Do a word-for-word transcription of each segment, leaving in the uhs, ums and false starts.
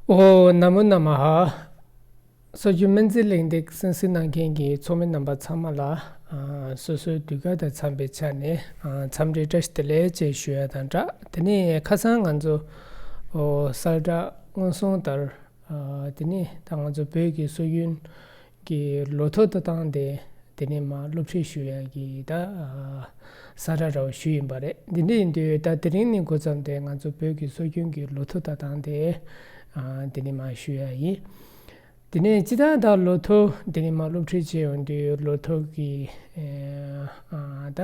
ཨོ། ན་མོ་ན་མ་ཧ། སྲོལ་རྒྱུན་སྨན་རྩིས་གླེང་སྟེགས་གསན་གཟིགས་གནང་མཁན་གྱི་ཚོགས་མི་རྣམ་པ་ཚང་མ་ལ། ཨ། སོ་སོའི་དུས་བཀག་དང་འཚམས་པའི་ཆ་ནས། ཨ། འཚམས་འདྲི་བཀྲ་ཤིས་བདེ་ལེགས་བཅས་ཞུ་ཡ་དང་སྦྲགས། དེ་ནས་ཁ་སང་ང་ཚོ། ཨོ། གསལ་བསྒྲགས་སྔོན་སོང་ལྟར། ཨ། དེ་ནས་ད་ང་ཚོ་བོད་ཀྱི་སྲོལ་རྒྱུན་གྱི་ལོ་ཐོ་ལྟ་སྟངས་དེ། དེ་ནས་མར་སློབ་ཁྲིད་ཞུ་ཡ་གི་ད། ཨ། གསལ་བསྒྲགས་འདྲ་བོ་ཞུས་ཡིན་པ་རེད། འདི་འདྲ་ཡིན་དུས་ད་དེ་རིང་ནས་འགོ་བརྩམས་ཏེ་ང་ཚོ་བོད་ཀྱི་སྲོལ་རྒྱུན་གྱི་ལོ་ཐོ་ལྟ་སྟངས་དེ། ཨ། དེ་ནས་མར་ཞུ་ཡ་ཡིན། དེ་ནས་སྤྱིར་བཏང་ད་ལོ་ཐོ་དེ་ནས་མར་སློབ་ཁྲིད་བྱས་ཡོང་དུས་ལོ་ཐོ་གི། ཨ། ད་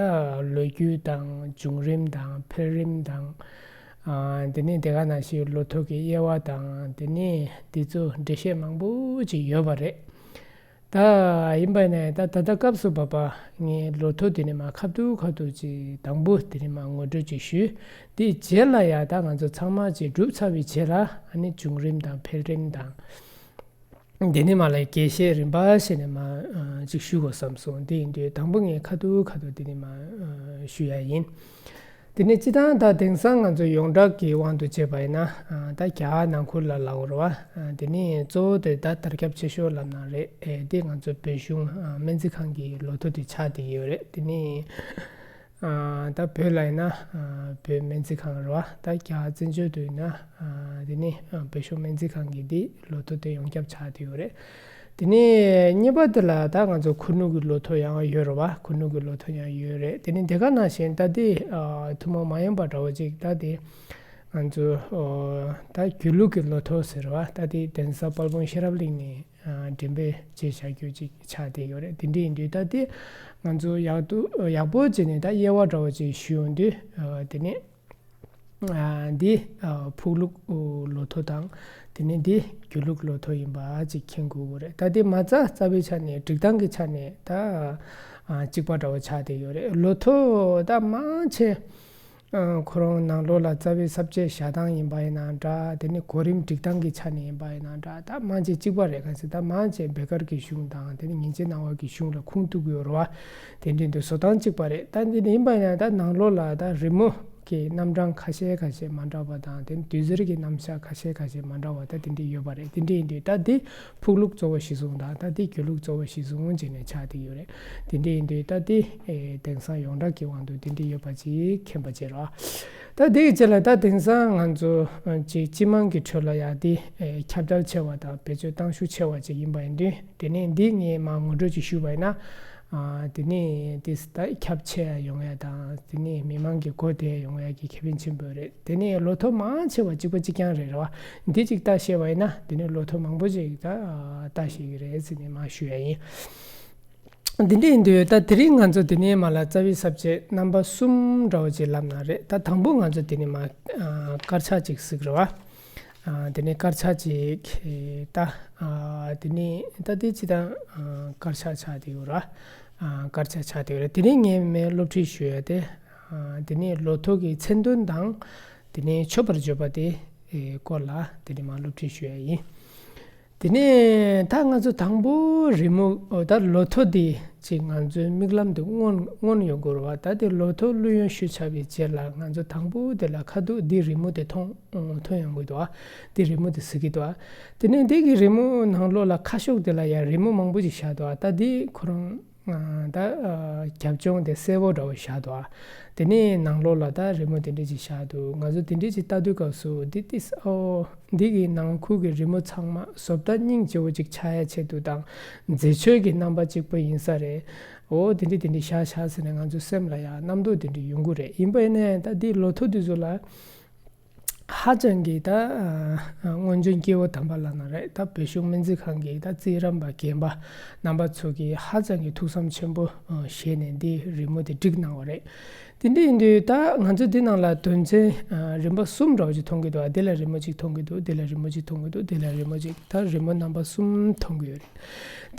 ལོ་རྒྱུས་དང་བྱུང་རིམ་དང་འཕེལ་རིམ་དང་། ཨ། དེ་ནས་དེ་ག་ནང་བཞིན་ལོ་ཐོ་གི་དབྱེ་བ་དང་དེ་ནས་འདི་ཚོ་འགྲེལ་བཤད་མང་པོ་ཅིག་ཡོད་པ་རེད། ད་ཡིན་པ་ནས་ད་ད་ལྟ་སྐབས་སུ་བབ་པ་ངས་ལོ་ཐོ་དེ་ནས་མར་ཁ་ཐུག་ཁ་ཐུག་ཅིག་དང་པོ་དེ་ནས་མར་ངོ་སྤྲོད་ཅིག་ཞུས། དེའི་རྗེས་ལ་ཡ་ད་ང་ཚོ་ཚང་མ་ཅིག་གྲུབ་ཚར་བའི་རྗེས་ལ་ཨ་ནི་བྱུང་རིམ་དང་འཕེལ་རིམ་དང་། དེ་ནས་མར་ལ་རྒྱས་བཤད་རིམ་པ་བྱས་ནས་མར། ཨ། ཅིག་ཞུ་དགོས་བསམ་སོང་། དེ་ཡིན་དུས་དང་པོ་ངས་ཁ་ཐུག་ཁ་ཐུག་དེ་ནས་མར། ཨ། ཞུ་ཡ་ཡིན། དེ་ནས་སྤྱིར་བཏང་ད་དེང་སང་ང་ཚོ་ཡོངས་གྲགས་ཀྱི་དབང་དུ་བྱས་པ་ཡིན་ན། ཨ། ད་རྒྱ་གར་ནང་ཁུལ་ལ་ལབ་དགོས་རེད་བ། ཨ། དེ་ནས་གཙོ་བོ་དེ་ད་དར་ཁྱབ་ཆེ་ཤོས་ལབ་ན་རེད། ཨེ། དེ་ང་ཚོ་བོད་གཞུང་། ཨ། སྨན་རྩིས་ཁང་གི་ལོ་ཐོ་དེ་ཆགས་བསྡད་ཡོད་རེད། དེ་ནས། ཨ། ད་བོད་ལ་ཡིན་ན། ཨ། བོད་སྨན་རྩིས་ཁང་རེད་བ། ད་རྒྱ་གར་བཙན་བྱོལ་དུ་ཡིན་ན། ཨ། དེ་ནས། ཨ། བོད་གཞུང་སྨན་རྩིས་ཁང་གི་དེ་ལོ་ཐོ་དེ་ཡོངས་ཁྱབ་ཆགས་བསྡད་ཡོད་རེད། དེ་ནས་གཉིས་པ་དེ་ལ་ད་ང་ཚོ་ཁུ་ནུ་གི་ལོ་ཐོ་ཡང་ཡོད་རེད་བ། ཁུ་ནུ་གི་ལོ་ཐོ་ཡང་ཡོད་རེད། དེ་ནས་དེ་ག་ནང་བཞིན་ད་དེ། ཨ། ཐུན་མོང་མ་ཡིན་པ་འདྲ་བོ་ཅིག་ད་དེ་ང་ཚོ། ཨོ། ད་སྒྱུ་ལུག་གི་ལོ་ཐོ་ཟེར་བ། ད་དེ་གདན་ས་དཔལ་སྤུངས་ཤེས་རབ་གླིང་ནས། ཨ། འགྲེམས་སྤེལ་བྱས་བཞག་རྒྱུ་ཅིག་ཆགས་བསྡད་ཡོད་རེད། དེ་འདྲ་ཡིན་དུས་ད་དེ་ང་ཚོ་ཡག་ཏུ་ཡག་པོ་བྱས་ནས་ད་དབྱེ་བ་འདྲ་བོ་ཅིག་ཞུ་ཡོང་དུས། ཨ། དེ་ནས། ཨ། འདི། ཨ། ཕུག་ལུགས་ལོ་ཐོ་དང་། དེ་ནས་འདི་སྒྱུ་ལུག་ལོ་ཐོ་ཡིན་པ་ཅིག་མཁྱེན་དགོས་ཀྱི་རེད། ད་དེ་མ་རྩ་རྩ་བའི་ཆ་ནས་སྒྲིག་སྟངས་ཀྱི་ཆ་ནས་ད། ཨ། གཅིག་པ་འདྲ་བོ་ཆགས་བསྡད་ཡོད་རེད། ལོ་ཐོ་ད་མང་ཆེ། ཨ། ཁོ་རང་ནང་ལོགས་ལ་རྩ་བའི་ས་བཅད་བཞག་སྟངས་ཡིན་པ་ཡིན་ན་འདྲ། དེ་ནས་གོ་རིམ་སྒྲིག་སྟངས་ཀྱི་ཆ་ནས་ཡིན་པ་ཡིན་ན་འདྲ། ད་མང་ཆེ་གཅིག་པ་རེད། ག་ཚོད་ད་མང་ཆེ་བེ་ཀར་གྱི་གཞུང་དང་དེ་ནས་ཉིན་བྱེད་གནང་བ་གི་གཞུང་ལ་ཁུངས་གཏུགས་ཡོད་རེད་བ། དེ་འདྲའི་འདུག་བཟོ་སྟངས་གཅིག་པ་རེད། ད་འདི་ནས་ཡིན་པ་ཡིན་ན་ད་ནང་ལོགས་ལ་ད་རི་མོ་གི་རྣམ་གྲངས་ཁ་ཤས་ཁ་ཤས་མ་འདྲ་བ་དང་དེ་ནས་དུས་ཟེར་གྱི་རྣམ་གཞག་ཁ་ཤས་ཁ་ཤས་མ་འདྲ་བ་ད་དེ་འདྲའི་ཡོད་པ་རེད། དེ་འདྲའི་ཡིན་དུས་ད་འདི་ཕུག་ལུགས་གཙོ་བོ་གཞི་བཟུང་དང་ད་འདི་སྒྱུ་ལུགས་གཙོ་བོ་གཞི་བཟུང་བྱས་ནས་ཆགས་བསྡད་ཡོད་རེད། དེ་འདྲ་ཡིན་དུས་ད་དེ། ཨེ། དེང་སང་ཡོངས་གྲགས་ཀྱི་དབང་དུ་དེ་འདྲ་ཡོད་པ་ཅིག་མཁྱེན་པ་བྱེད་རོགས། ད་དེ་གི་རྗེས་ལ་ད་དེང་སང་ང་ཚོ་ཅིག་སྤྱི་དམངས་ཀྱི་ཁྲོད་ལ་ཡང་དེ། ཨེ། ཁྱབ་གདལ་ཆེ་བ་དང་བེད་སྤྱོད་བཏང་ཤུགས་ཆེ་བ་ཅིག་ཡིན་པ་ཡིན་དུས་དེ་ནས་འདི་ངས་མར་ངོ་སྤྲོད་ཅིག་ཞུས་པ་ཡིན་ན། ཨ། དེ་ནས་དེ་ད་ཁྱབ་ཆེ་ཡ་ཡོང་ཡ་དང་དེ་ནས་མི་མང་གི་གོ་བདེ་ཡ་ཡོང་ཡ་གི་ཁེ་ཕན་ཆེན་པོ་རེད། དེ་ནས་ལོ་ཐོ་མང་ཆེ་བ་གཅིག་པ་གཅིག་རྐྱང་རེད་རེད་བ། འདི་གཅིག་ལྟ་ཤེས་པ་ཡིན་ན་དེ་ནས་ལོ་ཐོ་མང་པོ་ཅིག་ད་ལྟ་ཤེས་ཀྱི་རེད་ཟེར་ནས་མར་ཞུ་ཡ་ཡིན། འདི་འདྲ་ཡིན་དུས་ད་དེ་རིང་ང་ཚོ་འདི་ནས་མར་ལ་རྩ་བའི་ས་བཅད་རྣམ་པ་གསུམ་འདྲ་བོ་ཅིག་ལབ་ན་རེད། ད་དང་པོ་ང་ཚོ་འདི་ནས་མར། ཨ། དཀར་ཆག་ཅིག་གཟིགས་རེད་བ། ཨ། འདི་ནས་དཀར་ཆག་ཅིག་ད། ཨ། འདི་ནས་ད་འདི་ཅི་ད། ཨ། དཀར་ཆག་ཆགས་བསྡད་ཡོད་རེད། ཨ། དཀར་ཆག་ཆགས་བསྡད་ཡོད་རེད། དེ་ནས་ངས་མར་སློབ་ཁྲིད་ཞུ་ཡ་དེ། ཨ། འདི་ནས་ལོ་ཐོ་གི་མཚན་དོན་དང་། འདི་ནས་མཆོད་པར་བརྗོད་པ་དེ། ཨེ། སྐོར་ལ་འདི་ནས་མར་སློབ་ཁྲིད་ཞུ་ཡ་ཡིན། དེ་ནས་ད་ང་ཚོ་དང་པོ་རི་མོ། ཨོ། ད་ལོ་ཐོ་འདི་ཅིག་ང་ཚོའི་མིག་ལམ་དུ་མངོན་མངོན་ཡོང་དགོས་རེད་བ། ད་དེ་ལོ་ཐོ་བླུ་ཡོན་ཞུས་ཚར་བའི་རྗེས་ལ་ང་ཚོ་དང་པོ་དེ་ལ་ཁ་ཐུག་འདི་རི་མོ་དེ་མཐོང་མཐོང་ཡོང་གི་འདུག་བ། འདི་རི་མོ་དེ་གཟིགས་ཀྱི་འདུག་བ། དེ་ནས་འདི་གི་རི་མོ་ནང་ལོགས་ལ་ཁ་ཤོག་དེ་ལ་ཡང་རི་མོ་མང་པོ་ཅིག་བཞག་འདུག་བ། ད་འདི་ཁོ་རང་། ཨ། ད། ཨ། རྒྱབ་ལྗོངས་དེ་སེར་པོ་འདྲ་བོ་བཞག་འདུག་བ། དེ་ནས་ནང་ལོགས་ལ་ད་རི་མོ་དེ་འདྲ་ཅིག་བཞག་འདུག་ང་ཚོ་དེ་འདྲ་ཅིག་ལྟ་དུས་སྐབས་སུ་འདི་ཏིས། ཨོ། འདི་གི་ནང་ཁུལ་གྱི་རི་མོ་ཚང་མ་བཟོ་ལྟ་སྙིང་རྗེ་བོ་ཅིག་ཆགས་ཡ་ཆེད་དུ་དང་མཛེས་ཆོས་ཀྱི་རྣམ་པ་གཅིག་པ་ཡིན་ས་རེད། ཨོ། དེ་འདྲ་དེ་འདྲ་བཞག་བཞག་ཟེར་ནས་ང་ཚོའི་སེམས་ལ་ཡང་རྣམ་རྟོག་དེ་འདྲ་ཡོང་གི་རེད། ཡིན་པ་ཡིན་ནའི་ད་འདི་ལོ་ཐོ་དེ་ཚོ་ལ་ཧ་ཅང་གི་ད། ཨ། སྔོན་བྱོན་སྐྱེས་བུ་དམ་པ་ལབ་ན་རེད། ད་བོད་གཞུང་སྨན་རྩིས་ཁང་གི་ད་རྩིས་རམས་པ་རྒན་པ་རྣམ་པ་ཚོ་གིས་ཧ་ཅང་གི་ཐུགས་བསམ་ཆེན་པོ་བཞེས་ནས་འདི་རི་མོ་དེ་བསྒྲིགས་གནང་བ་རེད། དེ་འདྲ་ཡིན་དུས་ད་ང་ཚོ་འདི་ནང་ལ་དོན་ཚན། ཨ། རིམ་པ་གསུམ་འདྲ་བོ་ཅིག་མཐོང་གི་འདུག་འདི་ལ་རི་མོ་གཅིག་མཐོང་གི་འདུག་འདི་ལ་རི་མོ་གཅིག་མཐོང་གི་འདུག་འདི་ལ་རི་མོ་གཅིག་ད་རི་མོ་རྣམ་པ་གསུམ་མཐོང་གི་ཡོད་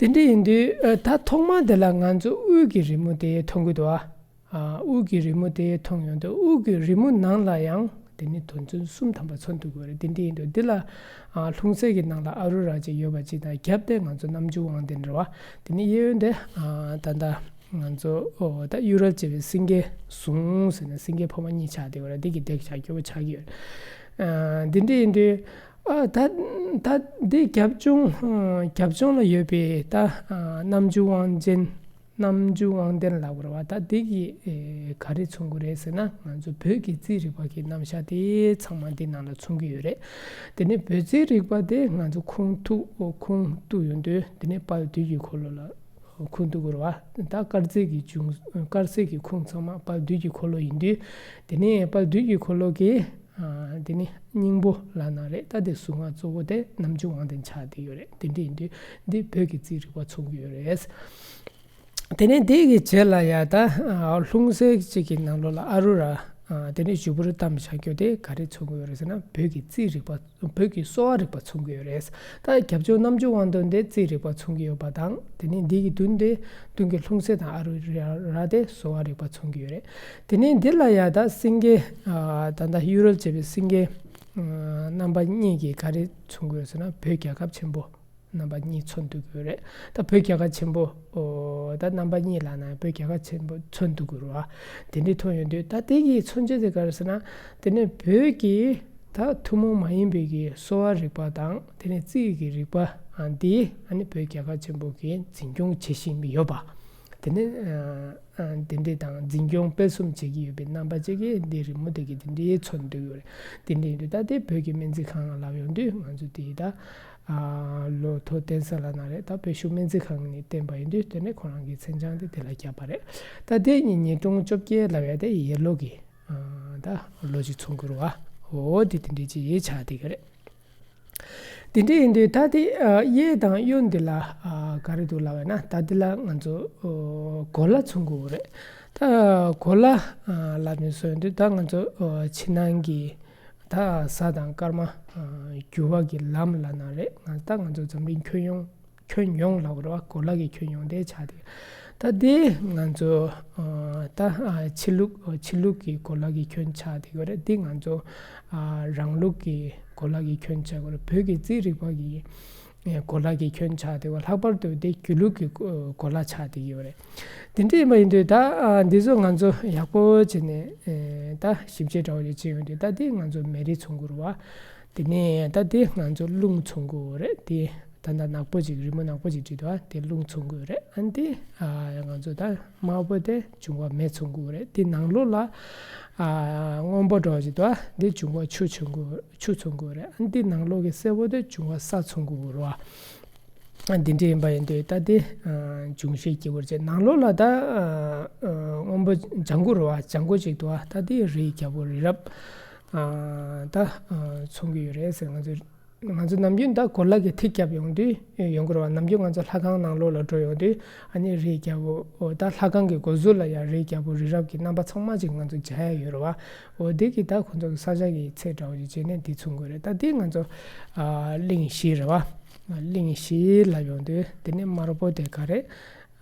རེད། དེ་འདྲ་ཡིན་དུས། ཨ། ད་ཐོག་མ་དེ་ལ་ང་ཚོ་དབུས་ཀྱི་རི་མོ་དེ་མཐོང་གི་འདུག་ཨ། དབུས་ཀྱི་རི་མོ་དེ་མཐོང་ཡོང་དུས་དབུས་ཀྱི་རི་མོ་ནང་ལ་ཡང་དེ་ནི་དོན་ཚན་གསུམ་ཐམ་པ་མཚོན་ཐུབ་ཀྱི་ཡོད་རེད། དེ་འདྲ་ཡིན་དུས་འདི་ལ། ཨ། ལྷུང་བཟེད་ཀྱི་ནང་ལ་ཨ་རུ་ར་ཅིག་ཡོད་པ་ཅིག་དང་རྒྱབ་དེ་ང་ཚོ་རྣམ་འགྱུར་དབང་ལྡན་རེད་བ། དེ་ནི་གཡས་གཡོན་དེ། ཨ། ད་ལྟ་ང་ཚོ། ཨོ། ད་གཡུ་རལ་ཅེས་པའི་སེང་གེ་ཟུང་ཟེར་ནས་སེང་གེ་ཕོ་མོ་གཉིས་ཆགས་བསྡད་ཡོད་རེད། འདི་གི་འདེགས་བྱ་རྒྱུ་བོ་ཆགས་ཀྱི་ཡོད་རེད། ཨ། འདི་འདྲ་ཡིན་དུས། ཨ་ད་ད་འདི་རྒྱབ་ལྗོངས་ཨ་རྒྱབ་ལྗོངས་ལ་ཡོད་པའི་ད་ཨ་རྣམ་འགྱུར་དབང་ཅན། རྣམ་འགྱུར་དབང་ལྡན་ལབ་དགོས་རེད་བ། ད་འདི་གི་ཨེ་ག་རེ་མཚོན་གྱི་རེད་ཟེར་ན། ང་ཚོ་བོད་ཀྱི་རྩིས་རིག་པ་གི་རྣམ་གཞག་དེ་ཚང་མ་འདི་ནང་ལ་མཚོན་གྱི་ཡོད་རེད། དེ་ནས་བོད་རྩིས་རིག་པ་དེ་ང་ཚོ་ཁུངས་གཏུགས་ཁུངས་གཏུགས་ཡོང་དུས། དེ་ནས་དཔལ་དུས་ཀྱི་འཁོར་ལོ་ལ་ཁུངས་གཏུགས་དགོས་རེད་བ། ད་དཀར་རྩིས་ཀྱི་འབྱུང་དཀར་རྩིས་ཀྱི་ཁུངས་ཚང་མ་དཔལ་དུས་ཀྱི་འཁོར་ལོ་ཡིན་དུས། དེ་ནས་དཔལ་དུས་ཀྱི་འཁོར་ལོ་གི་ཨ་དེ་ནི་སྙིང་པོ་ལབ་ན་རེད། ད་དེ་གཟུངས་སྔགས་གཙོ་བོ་དེ་རྣམ་འགྱུར་དབང་ལྡན་ཆགས་བསྡད་ཡོད་རེད། དེ་འདྲ་ཡིན་དུས་འདི་བོད་ཀྱི་རྩིས་རིག་པ་མཚོན་གྱི་ཡོད་རེད། དེ་ནས་འདི་གི་རྗེས་ལ་ཡ་ད་ཨ་ལྷུང་བཟེད་ཅིག་གི་ནང་ལོགས་ལ་ཨ་རུ་ར་ཨ་དེ་ནས་བཞུགས་པོ་རུ་བལྟམས་བཞག་རྒྱུ་དེ་ག་རེ་མཚོན་གྱི་ཡོད་རེད་ཟེར་ན། བོད་ཀྱི་རྩིས་རིག་པ། བོད་ཀྱི་གསོ་བ་རིག་པ་མཚོན་གྱི་ཡོད་རེད། ད་རྒྱབ་ལྗོངས་རྣམ་འགྱུར་དབང་ལྡན་དེ་རྩིས་རིག་པ་མཚོན་གྱི་ཡོད་པ་དང་། དེ་ནས་འདི་གི་མདུན་དེ་མདུན་གྱི་ལྷུང་བཟེད་དང་ཨ་རུ་ར་དེ་གསོ་བ་རིག་པ་མཚོན་གྱི་ཡོད་རེད། དེ་ནས་འདི་ལ་ཡ་ད་སེང་གེ་ཨ་ད་ལྟ་གཡུ་རལ་བྱས་པའི་སེང་གེ་ཨ་རྣམ་པ་གཉིས་ཀྱིས་ག་རེ་མཚོན་གྱི་ཡོད་ཟེར་ན། བོད་རྒྱལ་ཁབ་ཆེན་པོ་རྣམ་པ་གཉིས་མཚོན་སྡོད་ཀྱི་ཡོད་རེད། ད་བོད་རྒྱལ་ཁབ་ཆེན་པོ་ཨོ་ད་རྣམ་པ་གཉིས་ལབ་ན་བོད་རྒྱལ་ཁབ་ཆེན་པོ་མཚོན་སྡོད་ཀྱི་རེད་བ། དེ་འདྲའི་མཐོང་ཡོང་དུས། ད་དེ་གི་མཚོན་བྱེད་དེ་ག་རེ་ཟེར་ན། དེ་ནས་བོད་ཀྱི་ད་ཐུན་མོང་མ་ཡིན་པའི་གི་གསོ་བ་རིག་པ་དང་། དེ་ནས་རྩིས་ཀྱི་རིག་པ་ཨ་འདི་ཨ་ནི་བོད་རྒྱལ་ཁབ་ཆེན་པོ་གིས་འཛིན་སྐྱོང་བྱེད་བཞིན་ཡོད་པ། དེ་ནས་ཨ་ཨ་འདི་འདྲ་དང་འཛིན་སྐྱོང་སྤེལ་གསུམ་བྱེད་ཀྱི་ཡོད་པའི་རྣམ་པ་ཅིག་གིས་འདི་རི་མོ་དེ་གི་དེ་འདྲའི་མཚོན་སྡོད་ཡོད་རེད། དེ་འདྲ་ཡིན་དུས་ད་དེ་བོད་ཀྱི་སྨན་རྩིས་ཁང་ལ་ལབ་ཡོང་དུས། ང་ཚོ་དེ་ད་ཨ་ལོ་ཐོ་བསྟན་ས་ལབ་ན་རེད། ད་བོད་ཤུགས་སྨན་རྩིས་ཁང་ནས་བསྟན་པ་ཡིན་དུས། དེ་ནས་ཁོ་རང་གི་མཚན་བྱང་དེ་དེ་ལ་བརྒྱབ་པ་རེད། ད་དེ་ཉིད་ཉིས་སྟོང་བཅོ་བརྒྱད་ལབ་ཡ་དེ་ཡར་ལོ་གི་ཨ་ད་ལོ་གཅིག་མཚོན་གྱི་རེད་བ། འོ་དེ་དེ་འདྲ་ཅིག་ཡིན་ཆགས་བསྡད་ཀྱི་རེད། དེ་འདྲ་ཡིན་དུས་ད་དེ་ཨ་གཡས་དང་གཡོན་འདི་ལ་ཨ་ག་རེ་འདུག་ལབ་པ་ན། ད་འདི་ལ་ང་ཚོ་ཨོ་གོ་ལ་མཚོན་གྱི་ཡོད་རེད། ད་གོ་ལ་ཨ་ལབ་ནས་བཟོ་ཡོང་དུས། ད་ང་ཚོ་ཨོ་ཕྱི་ནང་གི་ད་གཟའ་དང་སྐར་མ་ཨ་རྒྱུ་བ་གི་ལམ་ལབ་ན་རེད། ང་ད་ང་ཚོ་འཛམ་གླིང་ཁྱོན་ཡོངས་ཁྱོན་ཡོངས་ལབ་དགོས་རེད་བ། གོ་ལ་གི་ཁྱོན་ཡོངས་དེ་ཆགས་ཏེ། ད་དེ་ང་ཚོ་ཨ་ད་ཨ་ཕྱི་ལུགས་ཨ་ཕྱི་ལུགས་ཀྱི་གོ་ལ་གི་ཁྱོན་ཆགས་བསྡད་ཡོད་རེད། དེ་ང་ཚོ་ཨ་རང་ལུགས་ཀྱི་གོ་ལ་གི་ཁྱོན་ཆགས་ཀྱི་ཡོད་རེད། བོད་ཀྱི་རྩིས་རིག་པ་གི་ཨ་གོ་ལ་གི་ཁྱོན་ཆགས་བསྡད་ཡོད། ལྷག་པར་དུ་དེ་རྒྱུ་ལུགས་ཀྱི་གོ་གོ་ལ་ཆགས་བསྡད་ཡོད་རེད། དེ་འདྲ་ཡིན་པ་ཡིན་དུས། ད་ཨ་འདི་ཚོ་ང་ཚོ་ཡག་པོ་བྱས་ནས་ཨ་ད་ཞིབ་དཔྱད་འདྲ་བོ་ཅིག་བྱས་ཡོང་དུས། ད་དེ་ང་ཚོ་མེ་རི་མཚོན་གྱི་རེད་བ། དེ་ནས་ད་དེ་ང་ཚོ་རླུང་མཚོན་གྱི་ཡོད་རེད། དེ་ད་ད་ནག་པོ་ཅིག་རི་མོ་ནག་པོ་ཅིག་བྲིས་འདུག་ཨ། དེ་རླུང་མཚོན་གྱི་ཡོད་རེད། ཨ་འདི་ཨ་ང་ཚོ་ད་དམར་པོ་དེ་འབྱུང་བ་མེ་མཚོན་གྱི་ཡོད་རེད། དེ་ནང་ལོགས་ལ་ཨ་སྔོན་པོ་འདྲ་བོ་ཅིག་འདུག་ཨ། འདི་འབྱུང་བ་ཆུ་མཚོན་གྱི་ཆུ་མཚོན་གྱི་ཡོད་རེད། ཨ་འདི་ནང་ལོགས་ཀྱི་སེར་པོ་དེ་འབྱུང་བ་ས་མཚོན་གྱི་ཡོད་རེད་བ། ཨ་འདི་འདྲ་ཡིན་པ་ཡིན་དུས། ད་དེ་ཨ་འབྱུང་བཞིའི་སྐྱེས་བུར་བྱེད། ནང་ལོགས་ལ་ད་ཨ་ཨ་སྔོན་པོ་ལྗང་གུ་རེད་བ། ལྗང་གུ་ཅིག་འདུག་ཨ། ད་དེ་རིའི་རྒྱལ་པོ་རི་རབ་ཨ་ད་ཨ་མཚོན་གྱི་ཡོད་རེད་ཟེར། ང་ཚོ་ང་ཚོ་ནམ་རྒྱུན་ད་གོ་ལ་གི་ཐིག་བརྒྱབ་ཡོང་དུས་ཡོང་གི་རེད་བ། ནམ་རྒྱུན་ང་ཚོ་ལྷ་ཁང་ནང་ལོགས་ལ་འགྲོ་ཡོང་དུས། ཨ་ནི་རིའི་རྒྱལ་པོ་ཨོ་ད་ལྷ་ཁང་གི་སྒོ་ཟུར་ལ་ཡང་རིའི་རྒྱལ་པོ་རི་རབ་ཀྱི་རྣམ་པ་ཚང་མ་ཅིག་ང་ཚོ་མཇལ་ཡ་ཡོད་རེད་བ། འོ་དེ་གི་ད་ཁོ་ཚོ་གི་ས་ཆ་གི་ཚད་འདྲ་བོ་ཅིག་བྱས་ནས་འདི་མཚོན་གྱི་རེད། ད་འདི་ང་ཚོ་ཨ་གླིང་བཞི་རེད་བ། གླིང་བཞི་ལབ་ཡོང་དུས། དེ་ནས་དམར་པོ་དེ་ག་རེད།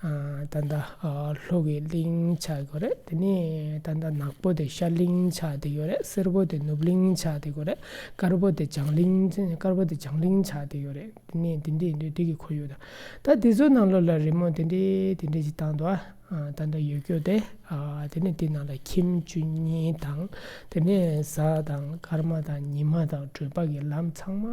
ཨ་ད་ལྟ་ཨ་ལྷོ་གི་གླིང་ཆགས་ཀྱི་ཡོད་རེད། དེ་ནས་ད་ལྟ་ནག་པོ་དེ་ཤར་གླིང་ཆགས་བསྡད་ཡོད་རེད། སེར་པོ་དེ་ནུབ་གླིང་ཆགས་བསྡད་ཡོད་རེད། དཀར་པོ་དེ་བྱང་གླིང་དཀར་པོ་དེ་བྱང་གླིང་ཆགས་བསྡད་ཡོད་རེད། དེ་ནས་དེ་འདྲས་ཡིན་དུས་དེ་གི་ཁོར་ཡུག་དང་། ད་དེ་ཚོའི་ནང་ལོགས་ལ་རི་མོ་དེ་འདྲས་དེ་འདྲས་ཅིག་བཏང་འདུག་ཨ། ཨ་ད་ལྟ་ཡོད་རྒྱུ་དེ། ཨ་དེ་ནས་དེ་ནང་ལ་ཁྱིམ་བཅུ་གཉིས་དང་། དེ་ནས་གཟའ་དང་སྐར་མ་དང་ཉི་མ་དང་བགྲོད་པ་གི་ལམ་ཚང་མ་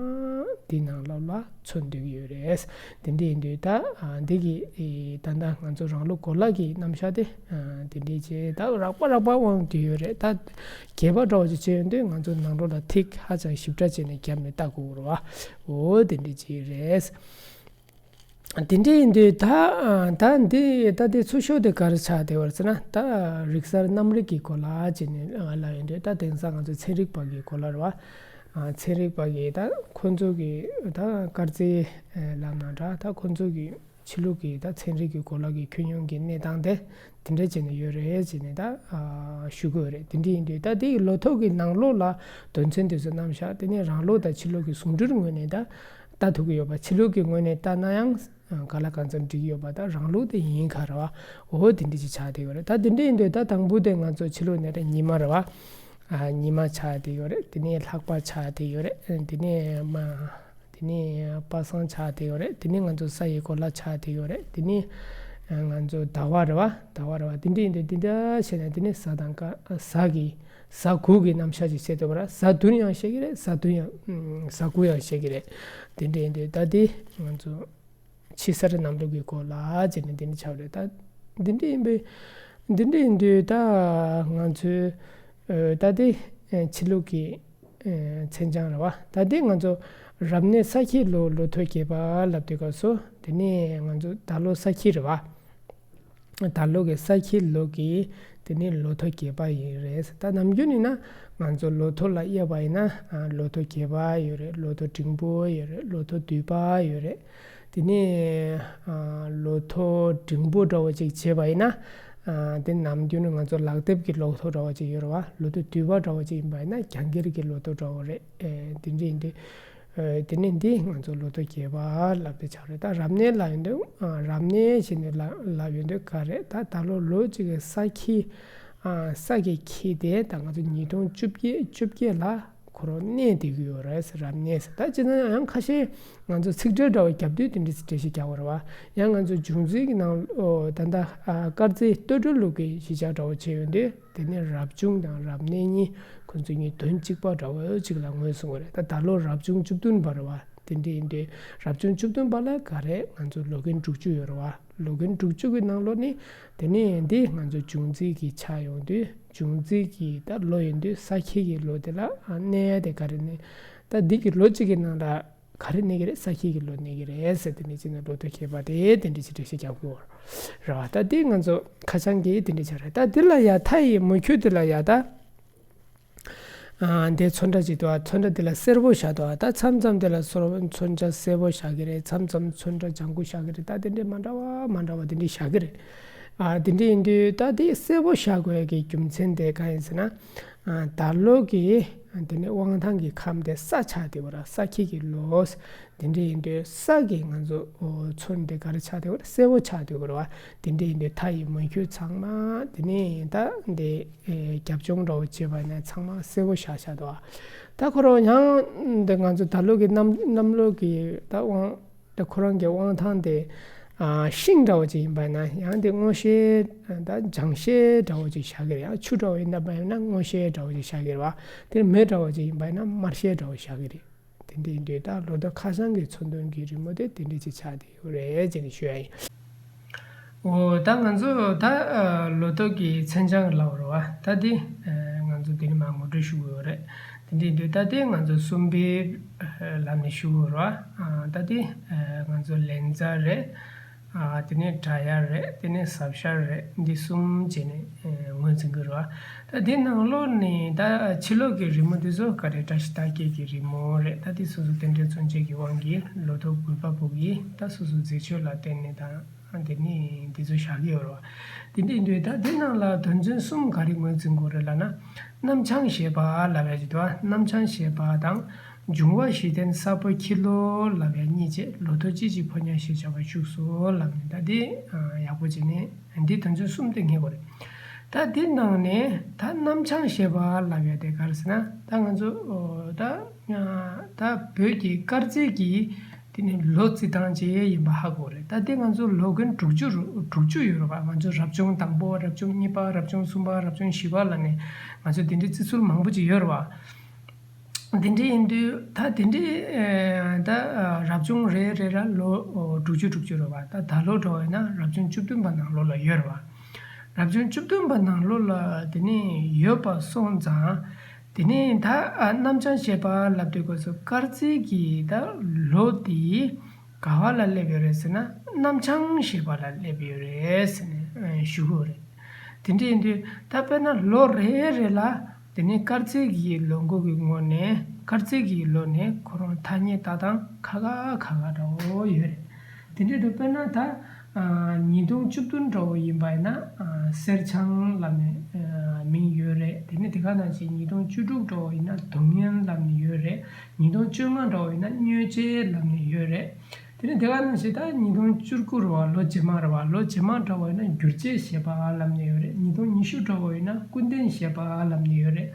དེ་ནང་ལོགས་ལ་མཚོན་སྡོད་ཀྱི་ཡོད་རེད། དེ་འདྲ་ཡིན་དུས་ད་ཨ་འདི་གི་ཨེ་ད་ལྟ་ང་ཚོ་རང་ལུགས་གོ་ལ་གི་རྣམ་གཞག་དེ་ཨ་དེ་འདྲ་བྱས། ད་རགས་པ་རགས་པ་དབང་དུ་ཡོད་རེད། ད་རྒྱས་པ་འདྲ་བོ་ཅིག་བྱས་ཡོང་དུས་ང་ཚོ་ནང་ལོགས་ལ་ཐིག་ཧ་ཅང་ཞིབ་ཕྲ་བྱས་ནས་བརྒྱབ་ནས་ལྟ་དགོས་རེད་བ། འོ་དེ་འདྲ་ཅིག་རེད། དེ་འདྲ་ཡིན་དུས་ད་ཨ་ད་འདི་ད་དེ་ཚུར་ཤོག་དེ་ག་རེ་ཆགས་བསྡད་པ་རེད་ཟེར་ན། ད་རིག་གསར་གནམ་རིག་གི་གོ་ལ་བྱས་ནས་ཨ་ལབ་ཡོང་དུས། ད་དེང་སང་ང་ཚོ་ཚན་རིག་པ་གི་གོ་ལ་རེད་བ། ཨ་ཚན་རིག་པ་གི་ད་ཁོ་ཚོ་གི་ད་དཀར་རྩིས་ལབ་ན་འདྲ། ད་ཁོ་ཚོ་གི་ཕྱི་ལུགས་ཀྱི་ད་ཚན་རིག་གི་གོ་ལ་གི་ཁྱོན་ཡོངས་ཀྱི་གནས་སྟངས་དེ་དེ་འདྲ་བྱས་ནས་ཡོད་རེད་ཟེར་ནས་ད་ཨ་ཞུ་གི་ཡོད་རེད། དེ་འདྲ་ཡིན་དུས་ད་དེ་ཡི་ལོ་ཐོ་གི་ནང་ལོགས་ལ་དོན་ཚན་དེ་ཚོ་རྣམ་གཞག་དེ་ནས་རང་ལུགས་དང་ཕྱི་ལུགས་ཀྱི་ཟུང་འབྲེལ་ངོས་ནས་ད་ལྟ་ཐུབ་ཀྱི་ཡོད་པ། ཕྱི་ལུགས་ཀྱི་ངོས་ནས་ལྟ་ན་ཡང་ག་ལ་གང་འཚམ་འགྲིག་གི་ཡོད་པ། ད་རང་ལུགས་དེ་ཡིན་ག་རེད་བ། འོ་དེ་འདྲ་ཅིག་ཆགས་བསྡད་ཡོད་རེད། ད་དེ་འདྲ་ཡིན་དུས་ད་དང་པོ་དེ་ང་ཚོ་ཕྱི་ལུགས་ནས་རེད། ཉི་མ་རེད་བ། ཨ་ཉི་མ་ཆགས་བསྡད་ཡོད་རེད། དེ་ནས་ལྷག་པ་ཆགས་བསྡད་ཡོད་རེད། དེ་ནས་མ། དེ་ནས་པ་སངས་ཆགས་བསྡད་ཡོད་རེད། དེ་ནས་ང་ཚོ་ས་ཡི་གོ་ལ་ཆགས་བསྡད་ཡོད་རེད། དེ་ནས་ང་ཚོ་ཟླ་བ་རེད་བ། ཟླ་བ་རེད་བ། དེ་འདྲ་ཡིན་དུས་དེ་འདྲ་བྱས་ནས་དེ་ནས་གཟའ་དང་སྐར་གཟའ་གི་ གཟའ་དགུ་གི་རྣམ་གཞག་ཅིག་བཤད་འདུག་པ་ར། གཟའ་བདུན་ཡང་བཤད་ཀྱི་རེད། གཟའ་བདུན་ཡང་ཨུམ། གཟའ་དགུ་ཡང་བཤད་ཀྱི་རེད། དེ་འདྲ་ཡིན་དུས་ད་དེ་ང་ཚོ་ཕྱི་གསལ་ནང་གསལ་གྱི་སྐོར་ལ་བྱས་ནས་འདི་འདྲ་ཆགས་པ་རེད། ད་འདི་འདྲ་ཡིན་པས་འདི་འདྲ་ཡིན་དུས་ད་ང་ཚོའི་ཨ་ད་དེ་ཨ་ཕྱི་ལུགས་ཀྱི་ཨ་མཚན་བྱང་རེད་བ། ད་དེ་ང་ཚོ་རབ་གནས་ས་ཁྱི་ལོ་ལོ་ཐོ་བརྒྱད་པ་ལབ་དུས་སྐབས་སུ་དེ་ནས་ང་ཚོ་ད་ལོ་ས་ཁྱི་རེད་བ། ད་ལོ་གི་ས་ཁྱི་ལོ་གི་དེ་ནི་ལོ་ཐོ་བརྒྱད་པ་ཡིན་རེད། ད་ནམ་རྒྱུན་ཡིན་ན་ང་ཚོ་ལོ་ཐོ་ལ་དབྱེ་བ་ཡིན་ན་ཨ་ལོ་ཐོ་བརྒྱད་པ་ཡོད་རེད། ལོ་ཐོ་འབྲིང་པོ་ཡོད་རེད། ལོ་ཐོ་བསྡུས་པ་ཡོད་རེད། དེ་ནི་ཨ་ལོ་ཐོ་འབྲིང་པོ་འདྲ་བོ་ཅིག་བྱས་པ་ཡིན་ན་ཨ་དེ་ནམ་རྒྱུན་ང་ཚོ་ལག་དེབ་ཀྱི་ལོ་ཐོ་འདྲ་བོ་ཅིག་ཡོད་རེད་བ། ལོ་ཐོ་བསྡུས་པ་འདྲ་བོ་ཅིག་ཡིན་པ་ཡིན་ན་རྒྱང་སྐྱེར་གྱི་ལོ་ཐོ་འདྲ་བོ་རེད། ཨེ་དེ་འདྲ་ཡིན་དུས། ཨ་དེ་ནས་འདི་ང་ཚོ་ལོ་ཐོ་བརྒྱད་པ་ལབ་དེ་ཆགས་རེད། ད་རབ་གནས་ལབ་ཡོང་དུས་ཨ་རབ་གནས་ཞེས་ནས་ལབ་ལབ་ཡོང་དུས་ག་རེད། ད་ད་ལོ་ལོ་གཅིག་གི་ས་ཁྱི་ཨ་ས་གི་ཁྱི་དེ་ད་ང་ཚོ་ཉིས་སྟོང་བཅོ་བརྒྱད་བཅོ་བརྒྱད་ལ་ཁོ་རང་གནས་བསྡད་ཀྱི་ཡོད་རེད། རབ་གནས་ཟེར། ད་སྤྱིར་ན་ཡང་ཁ་ཤས་ང་ཚོ་ཚིག་འགྲེལ་འདྲ་བ་རྒྱབ་དུས་དེ་འདྲ་འགྲེལ་བཤད་རྒྱག་པ་རེད་བ། ཡང་ང་ཚོ་འབྱུང་རྩིས་ཀྱི་ནང་ཨོ་ད་ལྟ་ཨ་དཀར་རྩིས་སྟོད་འགྲོ་ལུགས་ཀྱི་གཞིར་བཞག་འདྲ་བོ་བྱས་ཡོང་དུས། དེ་ནས་རབ་བྱུང་དང་རབ་གནས་གཉིས་ཁོ་ཚོ་གཉིས་དོན་གཅིག་པ་འདྲ་བོ་ཅིག་ལ་ངོས་བཟུང་བ་རེད། ད་ད་ལོ་རབ་བྱུང་བཅུ་བདུན་པ་རེད་བ། དེ་འདྲ་ཡིན་དུས་རབ་བྱུང་བཅུ་བདུན་པ་ལ་ག་རེ་ང་ཚོ་ལོ་རྒན་དྲུག་ཅུ་ཡོད་རེད་བ། ལོ་རྒན་དྲུག་ཅུ་གི་ནང་ལོགས་ནས་དེ་ནས་འདི་ང་ཚོ་འབྱུང་རྩིས་ཀྱི་ཆ་ཡོང་དུས་འབྱུང་རྩིས་ཀྱི་ད་ལོ་ཡིན་དུས་ས་ཁྱི་གི་ལོ་དེ་ལ་ཨ་གནས་ཡ་དེ་ག་རེ་ནས་ད་འདི་གི་ལོ་གཅིག་གི་ནང་ལ། ག་རེ་གནས་ཀྱི་རེད། ས་ཁྱི་གི་ལོ་གནས་ཀྱི་རེད་ཟེར། དེ་ནས་ཅི་ན་ལོ་ཐོ་བརྒྱད་པ་དེ་དེ་འདྲ་ཞིག་འགྲེལ་བཤད་རྒྱག་དགོས་རེད་བ། ད་དེ་ང་ཚོ་ཁ་བྱང་གི་དེ་འདྲ་ཆགས་རེད། ད་དེ་ལ་ཡ་མཐའ་ཡི་མུ་ཁྱུད་དེ་ལ་ཡ་ད་ཨ་འདི་ཚོན་ཁྲ་ཅིག་འདུག་ཨ། ཚོན་ཁྲ་དེ་ལ་སེར་པོ་བཞག་འདུག་ཨ། ད་མཚམས་མཚམས་དེ་ལ་སོ་ཚོན་ཁྲ་སེར་པོ་བཞག་གི་རེད། མཚམས་མཚམས་ཚོན་ཁྲ་ལྗང་གུ་བཞག་གི་རེད། ད་དེ་འདྲ་མ་འདྲ་བ་མ་འདྲ་བ་དེ་འདྲ་བཞག་གི་རེད། ཨ་དེ་འདྲ་ཡིན་དུས་ད་དེ་སེར་པོ་བཞག་དགོས་ཀྱི་རྒྱུ་མཚན་དེ་གང་ཡིན་ཟེར་ན། ཨ་ད་ལོ་གི་དེ་ནས་དབང་ཐང་གི་ཁམས་དེ་ས་ཆགས་བསྡད་པ་ར། ས་ཁྱི་གི་ལོ། དེ་འདྲ་ཡིན་དུས་ས་གི་ང་ཚོ་ཚོན་དེ་ག་རེ་ཆགས་བསྡད་པ་ར། སེར་པོ་ཆགས་བསྡད་པ་ར་བ། དེ་འདྲ་ཡིན་དུས་མཐའ་ཡི་མུ་ཁྱུད་ཚང་མ་དེ་ནས་ད་འདི་རྒྱབ་ལྗོངས་འདྲ་བོ་བྱས་པ་ན་ཚང་མ་སེར་པོ་ཤ་ཤ་འདུག་བ། ད་ཁོ་རང་ཡང་འདི་ང་ཚོ་ད་ལོ་གི་གནམ་གནམ་ལོ་གི་ད་དབང་། ད་ཁོ་རང་གི་དབང་ཐང་དེ་ཨ་ཤིང་འདྲ་བོ་ཅིག་ཡིན་པ་ན་ཡང་དེ་སྔོ་ཤེལ་ད་ལྗང་ཤེལ་འདྲ་བོ་ཅིག་བཞག་གི་རེད། ཡང་ཆུ་འདྲ་བོ་ཡིན་ན་པ་ཡིན་ན་སྔོ་ཤེལ་འདྲ་བོ་ཅིག་བཞག་གི་རེད་བ། དེ་མེ་འདྲ་བོ་ཅིག་ཡིན་པ་ཡིན་ན་དམར་ཤེལ་འདྲ་བོ་བཞག་གི་རེད། དེ་འདྲ་ཡིན་དུས་ད་ལོ་ཐོ་ཁ་བྱང་གི་ཚོན་དོན་གྱི་རི་མོ་དེ་དེ་འདྲ་ཅིག་ཆགས་བསྡད་ཡོད་རེད་ཅེས་ནས་ཞུ་ཡ་ཡིན། འོ་ད་ང་ཚོ་ད་ལོ་ཐོ་གི་མཚན་བྱང་ལབ་རེད་བ། ད་དེ་ང་ཚོ་དེ་ནི་མ་ངོ་སྤྲོད་ཞུ་གི་ཡོད་རེད། དེ་འདྲ་ཡིན་དུས་ད་དེ་ང་ཚོ་གསུམ་པའི་ལམ་ནས་ཞུ་གི་ཡོད་རེད་བ། ད་དེ་ང་ཚོ་ལན་ཚྭ་རེད། དེ་ནས་བྲག་གཡབ་རེད། དེ་ནས་ཟབ་ཤར་རེད། འདི་གསུམ་བྱས་ནས་ངོས་འཛིན་གི་རེད་བ། ད་དེ་ནང་ལོགས་ནས་ད་ཕྱི་ལོགས་ཀྱི་རི་མོ་འདི་ཚོ་ག་རེ་བཀྲ་ཤིས་རྟགས་བརྒྱད་ཀྱི་རི་མོ་རེད། ད་དེ་སོ་སོ་རྟེན་འབྲེལ་མཚོན་བྱེད་ཀྱི་དབང་གིས་ལོ་ཐོ་དགུ་པ་པོ་གིས་ད་སོ་སོ་མཛེས་ཆོས་ལ་བརྟེན་ནས་ད། ཨ་དེ་ནི་འདི་ཚོ་བཞག་གི་ཡོད་རེད་བ། དེ་འདྲ་ཡིན་དུས་ད་དེ་ནང་ལ་དོན་ཚན་གསུམ་ག་རེ་ངོས་འཛིན་དགོས་རེད་ལབ་ན། རྣམ་བྱང་ཞེས་པ་ལབ་ཡ་ཅིག་འདུག་བ། རྣམ་བྱང་ཞེས་པ་དང་། འབྱུང་བ་བཞི་ལྡན་ས་ཕོ་ཁྱི་ལོ་ལབ་ཡ་གཉིས་བཅས་ལོ་ཐོ་ཅི་ཅིག་ཕོ་ཉ་ཞེས་བྱ་བ་བཞུགས་སོ་ལབ་ནས་ད་དེ་ཡག་པོ་བྱས་ནས་འདི་དོན་ཚན་གསུམ་དེ་ངེས་དགོས་རེད། ད་དེ་ནང་ནས་ད་རྣམ་བྱང་ཞེས་པ་ལབ་ཡ་དེ་ག་རེ་ཟེར་ན་ད་ང་ཚོ་ད། ད་བོད་ཀྱི་དཀར་རྩིས་ཀྱི་དེ་ནི་ལོ་རྩིས་སྟངས་ཅིག་ཡིན་པ་ཧ་གོ་རེད། ད་དེ་ང་ཚོ་ལོ་རྒན་དྲུག་ཅུ་རུ་དྲུག་ཅུ་ཡོད་རེད་བ། ང་ཚོ་རབ་བྱུང་དང་པོ། རབ་བྱུང་གཉིས་པ། རབ་བྱུང་གསུམ་པ། རབ་བྱུང་བཞི་པ་ལ་ནི་ང་ཚོ་དེ་འདྲའི་རྩི་ཚུལ་མང་པོ་ཅིག་ཡོད་རེད་བ། དེ་འདྲ་ཡིན་དུས་ད་དེ་འདྲའི་ད་རབ་བྱུང་རེ་རེ་ལ་ལོ་དྲུག་ཅུ་དྲུག་ཅུ་རེད་བ། ད་ད་ལོ་འགྲོ་བས་ན་རབ་བྱུང་བཅུ་བདུན་པ་ནང་ལོགས་ལ་ཡོད་རེད་བ། རབ་བྱུང་བཅུ་བདུན་པ་ནང་ལོགས་ལ་དེ་ནི་ཡོད་པ་སོང་ཙང་། དེ་ནས་ད་ཨ་རྣམ་བྱང་ཞེས་པ་ལབ་དུས་སྐབས་སུ་དཀར་རྩིས་ཀྱི་ད་ལོ་དེ་ག་བ་ལ་སླེབས་ཡོད་རེད་ཟེར་ན་རྣམ་བྱང་ཞེས་པ་ལ་སླེབས་ཡོད་རེད་ཟེར་ནས་ཨ་ཞུ་གི་ཡོད་རེད། དེ་འདྲ་ཡིན་དུས་ད་དཔེར་ན་ལོ་རེ་རེ་ལ་དེ་ནས་དཀར་རྩིས་ཀྱི་ལོ་འགོ་གི་ངོས་ནས་དཀར་རྩིས་ཀྱི་ལོ་ནས་ཁོ་རང་ཐ་སྙད་ལྟ་སྟངས་ཁ་ཁ་ཁ་ཁ་འདྲ་བོ་ཡོད་རེད། དེ་འདྲ་དུ་དཔེར་ན་ད། ཨ་ཉིས་སྟོང་བཅུ་བདུན་འདྲ་བོ་ཡིན་པ་ཡིན་ན་ཨ་གསེར་བྱང་ལབ་ནས་ཨ་མིང་ཡོད་རེད། དེ་ནས་དེ་ག་ནང་བཞིན་ཉིས་སྟོང་བཅུ་དྲུག་འདྲ་བོ་ཡིན་ན་སྡུག་བསྔལ་ལབ་ནས་ཡོད་རེད། ཉིས་སྟོང་བཅོ་ལྔ་འདྲ་བོ་ཡིན་ན་མྱོས་བྱེད་ལབ་ནས་ཡོད་རེད། དེ་ནས་དེ་ག་ནང་བཞིན་ད་ཉིས་སྟོང་བཅུ་དགུ་རེད་བ། ལོ་རྗེས་མ་རེད་བ། ལོ་རྗེས་མ་འདྲ་བོ་ཡིན་ན་འགྱུར་བྱེད་ཞེས་པ་ལབ་ནས་ཡོད་རེད། ཉིས་སྟོང་ཉི་ཤུ་འདྲ་བོ་ཡིན་ན་ཀུན་ལྡན་ཞེས་པ་ལབ་ནས་ཡོད་རེད།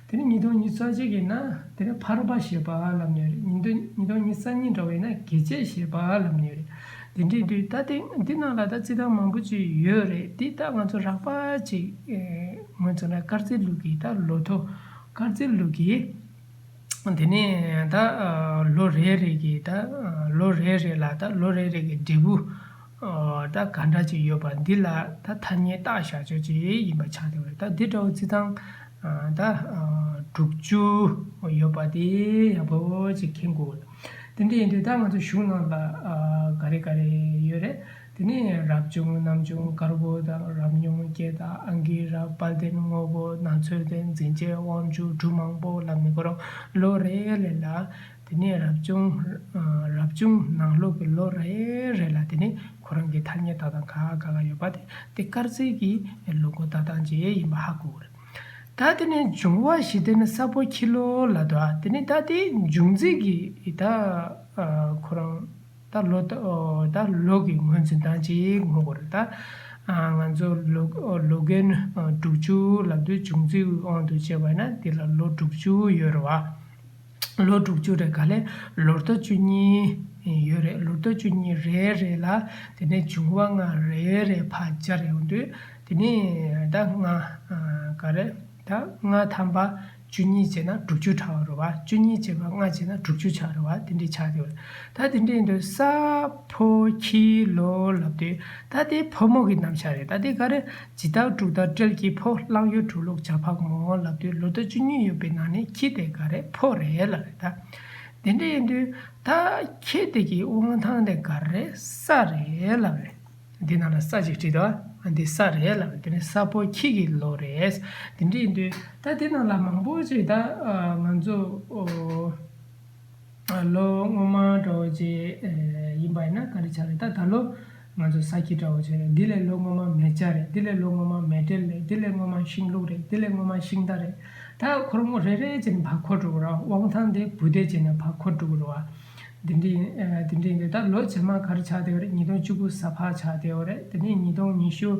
དེ་ནས་ཉིས་སྟོང་ཉི་ཤུ་རྩ་གཅིག་ཡིན་ན་དེ་ནས་ཕར་པ་ཞེས་པ་ལབ་ནས་ཡོད་རེད། ཉིས་སྟོང་ཉིས་སྟོང་ཉི་ཤུ་རྩ་གཉིས་འདྲ་བོ་ཡིན་ན་དགེ་བྱེད་ཞེས་པ་ལབ་ནས་ཡོད་རེད། དེ་འདྲའི་དུས་ད་ལྟའི་འདི་ནང་ལ་ད་རྩི་སྟངས་མང་པོ་ཅིག་ཡོད་རེད། འདི་ད་ང་ཚོ་རགས་པ་ཅིག་ངོས་འཛིན་ན། དཀར་རྩི་ལུགས་ཀྱི་ད་ལོ་ཐོ། དཀར་རྩི་ལུགས་ཀྱི་དེ་ནས་ད་ལོ་རེ་རེ་གི་ད་ལོ་རེ་རེ་ལ་ད་ལོ་རེ་རེ་གི་འབྲས་བུ་ད་ག་འདྲ་ཅིག་ཡོད་པ་འདི་ལ་ད་ཐ་སྙད་བཏགས་བཞག་ཆོག་ཅིག་ཡིན་པ་ཆགས་བསྡད་པ་རེད། ད་འདི་འདྲ་བོ་རྩི་སྟངས་ད་དྲུག་ཅུ་ཡོད་པ་དེ་ཡག་པོ་ཅིག་མཁྱེན་དགོས། དེ་འདྲ་ཡིན་དུས་ད་ང་ཚོ་གཞུང་ནང་ལ་ཨ་ག་རེ་ག་རེ་ཡོད་རེད། དེ་ནས་རབ་བྱུང་། གནམ་བྱུང་། དཀར་པོ་དང་། རབ་སྙུང་། སྐྱེས་དང་། ཨང་ཀི་ར། དཔལ་ལྡན། དངོས་པོ། ནང་ཚོད་ལྡན། འཛིན་བྱེད། དབང་ཕྱུག། གྲུ་མང་པོ་ལབ་ནས་ཁོ་རང་ལོ་རེ་རེ་ལ། དེ་ནས་རབ་བྱུང་། ཨ་རབ་བྱུང་ནང་ལོགས་ཀྱི་ལོ་རེ་རེ་ལ་དེ་ནས་ཁོ་རང་གི་ཐ་སྙད་བཏགས་སྟངས་ག་ག་ག་ཡོད་པ་དེ་དེ་དཀར་རྩི་གི་ལོ་འགོ་བཏགས་སྟངས་ཅིག་ཡིན་པ་ཧ་གོ་དགོས་རེད། ད་དེ་ནས་འབྱུང་བ་བཞི་ལྡན་ས་ཕོ་ཁྱི་ལོ་ལབ་འདུག་ཨ། དེ་ནས་ད་དེ་འབྱུང་རྩིས་ཀྱི་ད་ཨ་ཁོ་རང་ད་ལོ་ད་ཨོ་ད་ལོ་གི་ངོས་འཛིན་སྟངས་ཅིག་ངོ་དགོས་རེད། ད་ཨ་ང་ཚོ་ལོ་ལོ་རྒན་ཨ་དྲུག་ཅུ་ལབ་དུས་འབྱུང་རྩིས་དབང་དུ་བྱས་པ་ཡིན་ན་དེ་ལ་ལོ་དྲུག་ཅུ་ཡོད་རེད་བ། ལོ་དྲུག་ཅུ་རེ་ག་ལས་ལོ་ཟླ་བཅུ་གཉིས་ཡོད་རེད། ལོ་ཟླ་བཅུ་གཉིས་རེ་རེ་ལ་དེ་ནས་འབྱུང་བ་ལྔ་རེ་རེ་ཕར་སྦྱར་ཡོང་དུས་དེ་ནས་ད་ལྔ་ག་རེ་ད་ལྔ་ཐམ་པ་བཅུ་གཉིས་བྱས་ན་དྲུག་ཅུ་ཆགས་རེད་བ། བཅུ་གཉིས་བྱས་པ་ལྔ་བྱས་ན་དྲུག་ཅུ་ཆགས་རེད་བ། དེ་འདྲས་ཆགས་ཡོད་རེད། ད་དེ་འདྲས་ཡིན་དུས་ས་ཕོ་ཁྱི་ལོ་ལབ་དུས་ད་དེ་ཕོ་མོ་གི་རྣམ་གཞག་རེད། ད་དེ་ག་རེ་ཇི་ལྟར་འབྲུག་ལྟར་སྤྲེལ་གྱི་ཕོ། གླང་ཡུ་འབྲུག་ལུག་བྱ་ཕག་མོ་ལབ་དུས་ལོ་ཟླ་བཅུ་གཉིས་ཡོད་པའི་ནང་ནས་ཁྱི་དེ་ག་རེ་ཕོ་རེད་ལབ་རེད། ད་དེ་འདྲ་ཡིན་དུས་ད་ཁྱི་དེ་གི་དབང་ཐང་དེ་ག་རེ་ས་རེད་ལབ་རེད། འདི་ནང་ལ་ས་ཅིག་བྲིས་འདུག་ཨ། འདི་ས་རེད་ལབ་རེད། དེ་ནས་ས་ཕོ་ཁྱི་གི་ལོ་རེད། དེ་འདྲ་ཡིན་དུས་ད་དེ་ནང་ལ་མང་པོ་ཅིག་ད་ང་ཚོ་ཨོ། ལོ་སྔོན་མ་འདྲ་བོ་ཅིག་ཡིན་པ་ཡིན་ན་ག་རེ་ཆགས་རེད། ད་ད་ལོ་ང་ཚོ་ས་ཁྱི་འདྲ་བོ་ཅིག་རེད། འདི་ལས་ལོ་སྔོན་མ་མེ་བྱ་རེད། འདི་ལས་ལོ་སྔོན་མ་མེ་སྤྲེལ་རེད། འདི་ལས་སྔོན་མ་ཤིང་ལུག་རེད། འདི་ལས་སྔོན་མ་ཤིང་རྟ་རེད། ད་ཁོ་རང་རེ་རེ་བྱས་ནས་ཕར་འཁོར་འགྲོ་གི་རེད། དབང་ཐང་དེ་བུ་དེ་བྱས་ནས་ཕར་འཁོར་འགྲོ་གི་རེད་བ། འདི་འདྲའི་འདི་འདྲའི་འདི་ད་ལོ་རྗེས་མ་ག་རེ་ཆགས་བསྡད་ཡོད་རེད། ཉིས་སྟོང་བཅུ་དགུ་ས་ཕག་ཆགས་བསྡད་ཡོད་རེད། དེ་ནས་ཉིས་སྟོང་ཉི་ཤུ་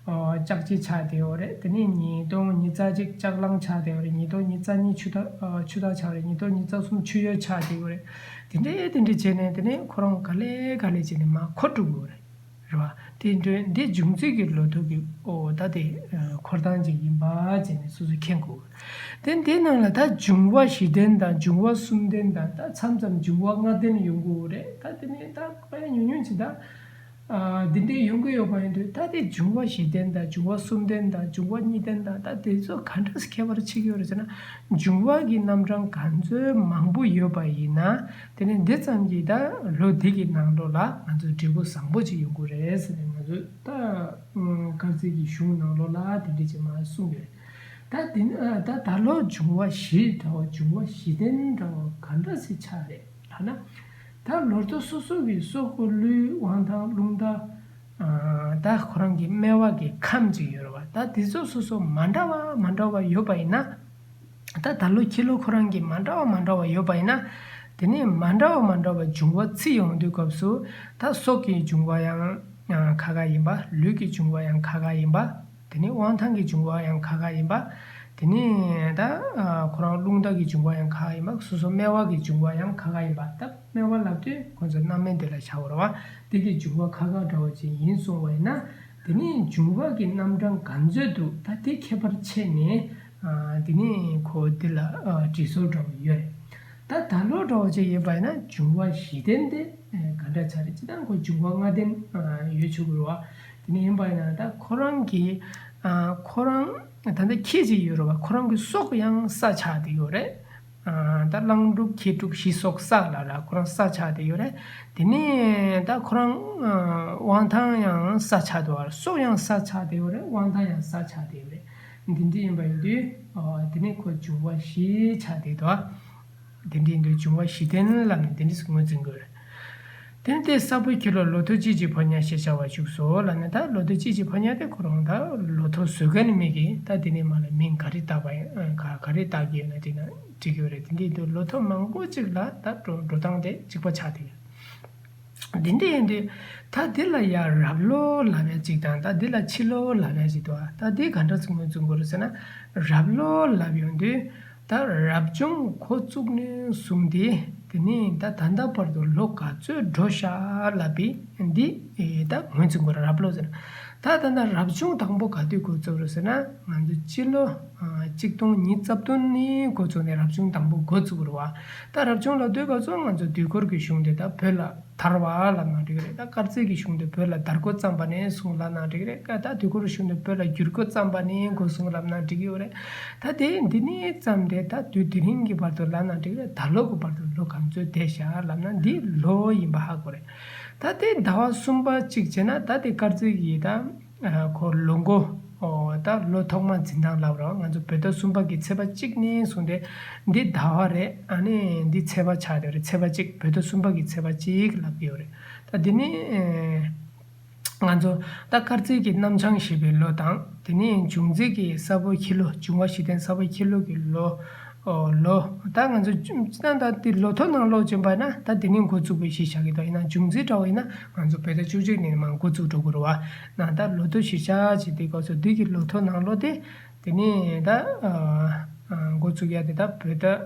ལྕགས་བྱི་ཆགས་བསྡད་ཡོད་རེད། དེ་ནས་ཉིས་སྟོང་ཉི་ཤུ་རྩ་གཅིག་ལྕགས་གླང་ཆགས་བསྡད་ཡོད་རེད། ཉིས་སྟོང་ཉི་ཤུ་རྩ་གཉིས་ཆུ་ཐག་ཆུ་ཐག་ཆགས་རེད། ཉིས་སྟོང་ཉི་ཤུ་རྩ་གསུམ་ཆུ་ཡོས་ཆགས་བསྡད་ཡོད་རེད། དེ་འདྲའི་དེ་འདྲའི་བྱས་ནས་དེ་ནས་ཁོ་རང་ག་ལེ་ག་ལེ་བྱས་ནས་མར་འཁོར་འགྲོ་གི་ཡོད་རེད། རེད་བ། དེ་འདྲའི་འདི་འབྱུང་རྩིས་ཀྱི་ལོ་ཐོ་གི་ཨོ་ད་དེ་འཁོར་སྟངས་ཅིག་ཡིན་པ་བྱས་ནས་སོ་སོ་མཁྱེན་དགོས། དེ་འདི་ནང་ལ་ད་འབྱུང་བ་བཞི་ལྡན་དང་འབྱུང་བ་གསུམ་ལྡན་དང་ད་མཚམས་མཚམས་འབྱུང་བ་ལྔ་ལྡན་ཡོང་གི་ཡོད་རེད། ད་དེ་ནས་ད་དཔེ་ཉུང་ཉུང་ཅིག་ད་འདི་འདྲའི་ཡོང་གི་ཡོད་པ་ཡིན་དུས་ད་དེ་འབྱུང་བ་བཞི་ལྡན་དང་འབྱུང་བ་གསུམ་ལྡན་དང་འབྱུང་བ་གཉིས་ལྡན་དང་ད་དེ་ཚོ་ག་འདྲ་སེ་ཁྱད་པར་ཕྱེ་གི་ཡོད་རེད་ཟེར་ན། འབྱུང་བ་གི་རྣམ་གྲངས་ག་ཚོད་མང་པོ་ཡོད་པ་ཡིན་ན། དེ་ནས་འདི་ཙམ་གྱིས་ད་ལོ་འདི་གི་ནང་ལོགས་ལ་ང་ཚོ་འབྲས་བུ་བཟང་པོ་ཅིག་ཡོང་གི་རེད་ཟེར་ནས་ང་ཚོས་ད་དཀར་རྩི་གི་གཞུང་ནང་ལོགས་ལ་དེ་འདྲ་ཅིག་མར་གསུངས་ཡོད་རེད། ད་འདི་ད་ད་ལོ་འབྱུང་བ་བཞི་འདྲ་བོ་འབྱུང་བ་བཞི་ལྡན་འདྲ་བོ་ག་འདྲ་ཞིག་ཆགས་རེད་ལབ་ན། ད་ལོ་ཐོ་སོ་སོ་གི་སྲོག་གི་ཀླུའི་དབང་ཐང་རླུང་རྟ། ད་ཁོ་རང་གི་སྨེ་བ་གི་ཁམས་ཅིག་ཡོད་རེད་བ། ད་དེ་ཚོ་སོ་སོ་མ་འདྲ་བ་མ་འདྲ་བ་ཡོད་པ་ཡིན་ན། ད་ད་ལོ་ཁྱི་ལོ་ཁོ་རང་གི་མ་འདྲ་བ་མ་འདྲ་བ་ཡོད་པ་ཡིན་ན། དེ་ནས་མ་འདྲ་བ་མ་འདྲ་བ་འབྱུང་བ་བརྩི་ཡོང་དུས་སྐབས་སུ་ད་སྲོག་གི་འབྱུང་བ་ཡང་ཁ་ཁ་ཡིན་པ། ལུས་ཀྱི་འབྱུང་བ་ཡང་ཁ་ཁ་ཡིན་པ། དེ་ནས་དབང་ཐང་གི་འབྱུང་བ་ཡང་ཁ་ཁ་ཡིན་པ། དེ་ནས་ད་ཁོ་རང་རླུང་རྟ་གི་འབྱུང་བ་ཡང་ཁ་ཁ་ཡིན་པ། སོ་སོ་སྨེ་བ་གི་འབྱུང་བ་ཡང་ཁ་ཁ་ཡིན་པ། ད་སྨེ་བ་ལབ་དུས་ཁོ་ཚོ་སྣ་སྨན་དེ་ལ་བྱ་བ་རེད་བ། དེ་གི་འབྱུང་བ་ཁ་ཁ་འདྲ་བོ་ཅིག་ཡིན་གསུངས་པ་ཡིན་ན། དེ་ནས་འབྱུང་བ་གི་རྣམ་གྲངས་ག་ཚོད་འདུག་ད་དེ་ཁྱད་པར་ཕྱེ་ནས་དེ་ནས་ཁོ་དེ་ལ་འབྲས་སོར་འདྲ་བོ་ཡོད་རེད། ད་ད་ལོ་འདྲ་བོ་ཅིག་ཡིན་པ་ཡིན་ན་འབྱུང་བ་བཞི་ལྡན་དེ་ག་འདྲ་ཆགས་རེད། སྤྱིར་བཏང་ཁོ་འབྱུང་བ་ལྔ་ལྡན་ཡོད་ཆོག་གི་རེད་བ། དེ་ནས་ཡིན་པ་ཡིན་ན་ད་ཁོ་རང་གི་ཁོ་རང་ད་ལྟ་ཁྱི་ཅིག་ཡོད་རེད་བ། ཁོ་རང་གི་སྲོག་ཡང་ས་ཆགས་བསྡད་ཡོད་རེད། ད་གླང་ཕྲུག་ཁྱི་ཕྲུག་བཞི་སྲོག་ས་ལ་ར་ཁོ་རང་ས་ཆགས་བསྡད་ཡོད་རེད། དེ་ནས་ད་ཁོ་རང་དབང་ཐང་ཡང་ས་ཆགས་འདུག་བ། སྲོག་ཡང་ས་ཆགས་བསྡད་ཡོད་རེད། དབང་ཐང་ཡང་ས་ཆགས་བསྡད་ཡོད་རེད། འདི་འདྲ་ཡིན་པ་ཡིན་དུས་དེ་ནས་ཁོ་འབྱུང་བ་བཞི་ཆགས་བསྡད་འདུག་བ། དེ་འདྲའི་འདུག་འབྱུང་བ་བཞི་ལྡན་ལབ་ནས་དེ་འདྲ་ཞིག་ངོས་འཛིན་དགོས་རེད། དེ་ནས་དེ་ས་ཕོ་ཁྱི་ལོ་ལོ་ཐོ་གཅིག་གི་ཕོ་ཉ་ཞེས་བྱ་བ་བཞུགས་སོ་ལབ་ནས། ད་ལོ་ཐོ་གཅིག་གི་ཕོ་ཉ་དེ་ཁོ་རང་ད་ལོ་ཐོ་བཟོ་མཁན་མི་གིས་ད་དེ་ནས་མ་ལ་མིང་ག་རེ་བཏགས་པ་ཡིན་ག་ག་རེ་བཏགས་ཀྱི་ཡོད་ན་དེ་ན་འགྲིག་གི་ཡོད་རེད། དེ་འདྲའི་འདུག་ལོ་ཐོ་མང་པོ་ཅིག་ལ་ད་འགྲོ་འགྲོ་སྟངས་དེ་གཅིག་པ་ཆགས་བསྡད་ཡོད། འདི་འདྲ་ཡིན་དུས་ད་འདི་ལ་ཡ་རབ་ལོ་ལབ་ཡ་ཅིག་དང་ད་འདི་ལ་ཕྱི་ལོ་ལབ་ཡ་ཅིག་འདུག་ད་འདི་ག་འདྲ་ཚོ་ངོས་འཛིན་དགོས་རེད་ཟེར་ན། རབ་ལོ་ལབ་ཡོང་དུས་ད་རབ་བྱུང་འགོ་བཙུགས་ནས་བཟུང་སྟེ་ དེ་ནས་ད་ད་ལྟ་བར་དུ་ལོ་ག་ཚོད་འགྲོ་ཤག་ལབ་པའི་འདི་ད་ངོས་འཛིན་དགོས་རེད། རབ་ལོ་ཟེར་ན། ད་ད་ལྟ་རབ་བྱུང་དང་པོ་ག་དུས་འགོ་བཙུགས་རེད་ཟེར་ན། ང་ཚོ་སྤྱི་ལོ་གཅིག་སྟོང་ཉིས་རྩ་བདུན་ནས་འགོ་བཙུགས་ནས་རབ་བྱུང་དང་པོ་འགོ་བཙུགས་རེད་བ། ད་རབ་བྱུང་ལབ་དུས་སྐབས་སུ་ང་ཚོ་དུས་འཁོར་གྱི་གཞུང་དེ་ད་བོད་ལ་དར་བ་ལབ་ན་འགྲིག་གི་རེད། ད་སྐར་རྩིས་ཀྱི་གཞུང་དེ་བོད་ལ་དར་འགོ་བརྩམས་པ་ནས་བཟུང་ལབ་ན་འགྲིག་གི་རེད། ད་དུས་འཁོར་གཞུང་དེ་བོད་ལ་བསྒྱུར་འགོ་བརྩམས་པ་ནས་འགོ་བཟུང་ལབ་ན་འགྲིག་གི་ཡོད་རེད། ད་དེ་འདི་ནས་བརྩམས་ཏེ་ད་དུས་དེ་རིང་གི་བར་དུ་ལབ་ན་འགྲིག་གི་རེད། ད་ལོ་གི་བར་དུ་ལོ་ག་ཚོད་བསྡད་ཤག་ལབ་ན་འདི་ལོ་ཡིན་པ་ཧ་གོ་རེད། ད་དེ་ཟླ་བ་གསུམ་པ་གཅིག་བྱས་ན་ད་དེ་སྐར་རྩིས་ཀྱི་ད་ཁོ་ལོ་འགོ། ཨོ། ད་ལོ་ཐོག་མ་འཛིན་སྟངས་ལབ་རོགས། ང་ཚོ་བོད་ཟླ་གསུམ་པ་གི་ཚེས་པ་གཅིག་ནས་བཟུང་སྟེ་འདི་ཟླ་བ་རེད། ཨ་ནི་འདི་ཚེས་པ་ཆགས་བསྡད་རེད། ཚེས་པ་གཅིག་བོད་ཟླ་གསུམ་པ་གི་ཚེས་པ་གཅིག་ལབ་ཀྱི་ཡོད་རེད། ད་འདི་ནི་ང་ཚོ་ད་སྐར་རྩིས་ཀྱི་རྣམ་བྱང་ཞེས་པའི་ལོ་དང་། དེ་ནས་འབྱུང་རྩིས་ཀྱི་ས་བོན་ཁྱི་ལོ། འབྱུང་བ་བཞི་ལྡན་ས་བོན་ཁྱི་ལོ་གི་ལོ། ཨོ། ལོ། ད་ང་ཚོ་ཅུང་ཙམ་ད་དེ་ལོ་ཐོ་ནང་ལོགས་ཕྱིན་པ་ན་ད་དེ་ནས་འགོ་བཙུགས་པའི་གཞི་བཞག་གི་འདུག་ཡིན་ན་འབྱུང་རྩིས་འདྲ་བོ་ཡིན་ན་ང་ཚོ་བོད་ཟླ་བཅུ་གཅིག་ནས་མར་འགོ་བཙུགས་འགྲོ་དགོས་རེད་བ། ན་ད་ལོ་ཐོ་གཞི་བཞག་བྱས་དེ་སྐབས་སུ་དུས་ཀྱི་ལོ་ཐོ་ནང་ལོགས་དེ། དེ་ནས་ད་འགོ་བཙུགས་ཡ་དེ་ད་བོད་ཟླ་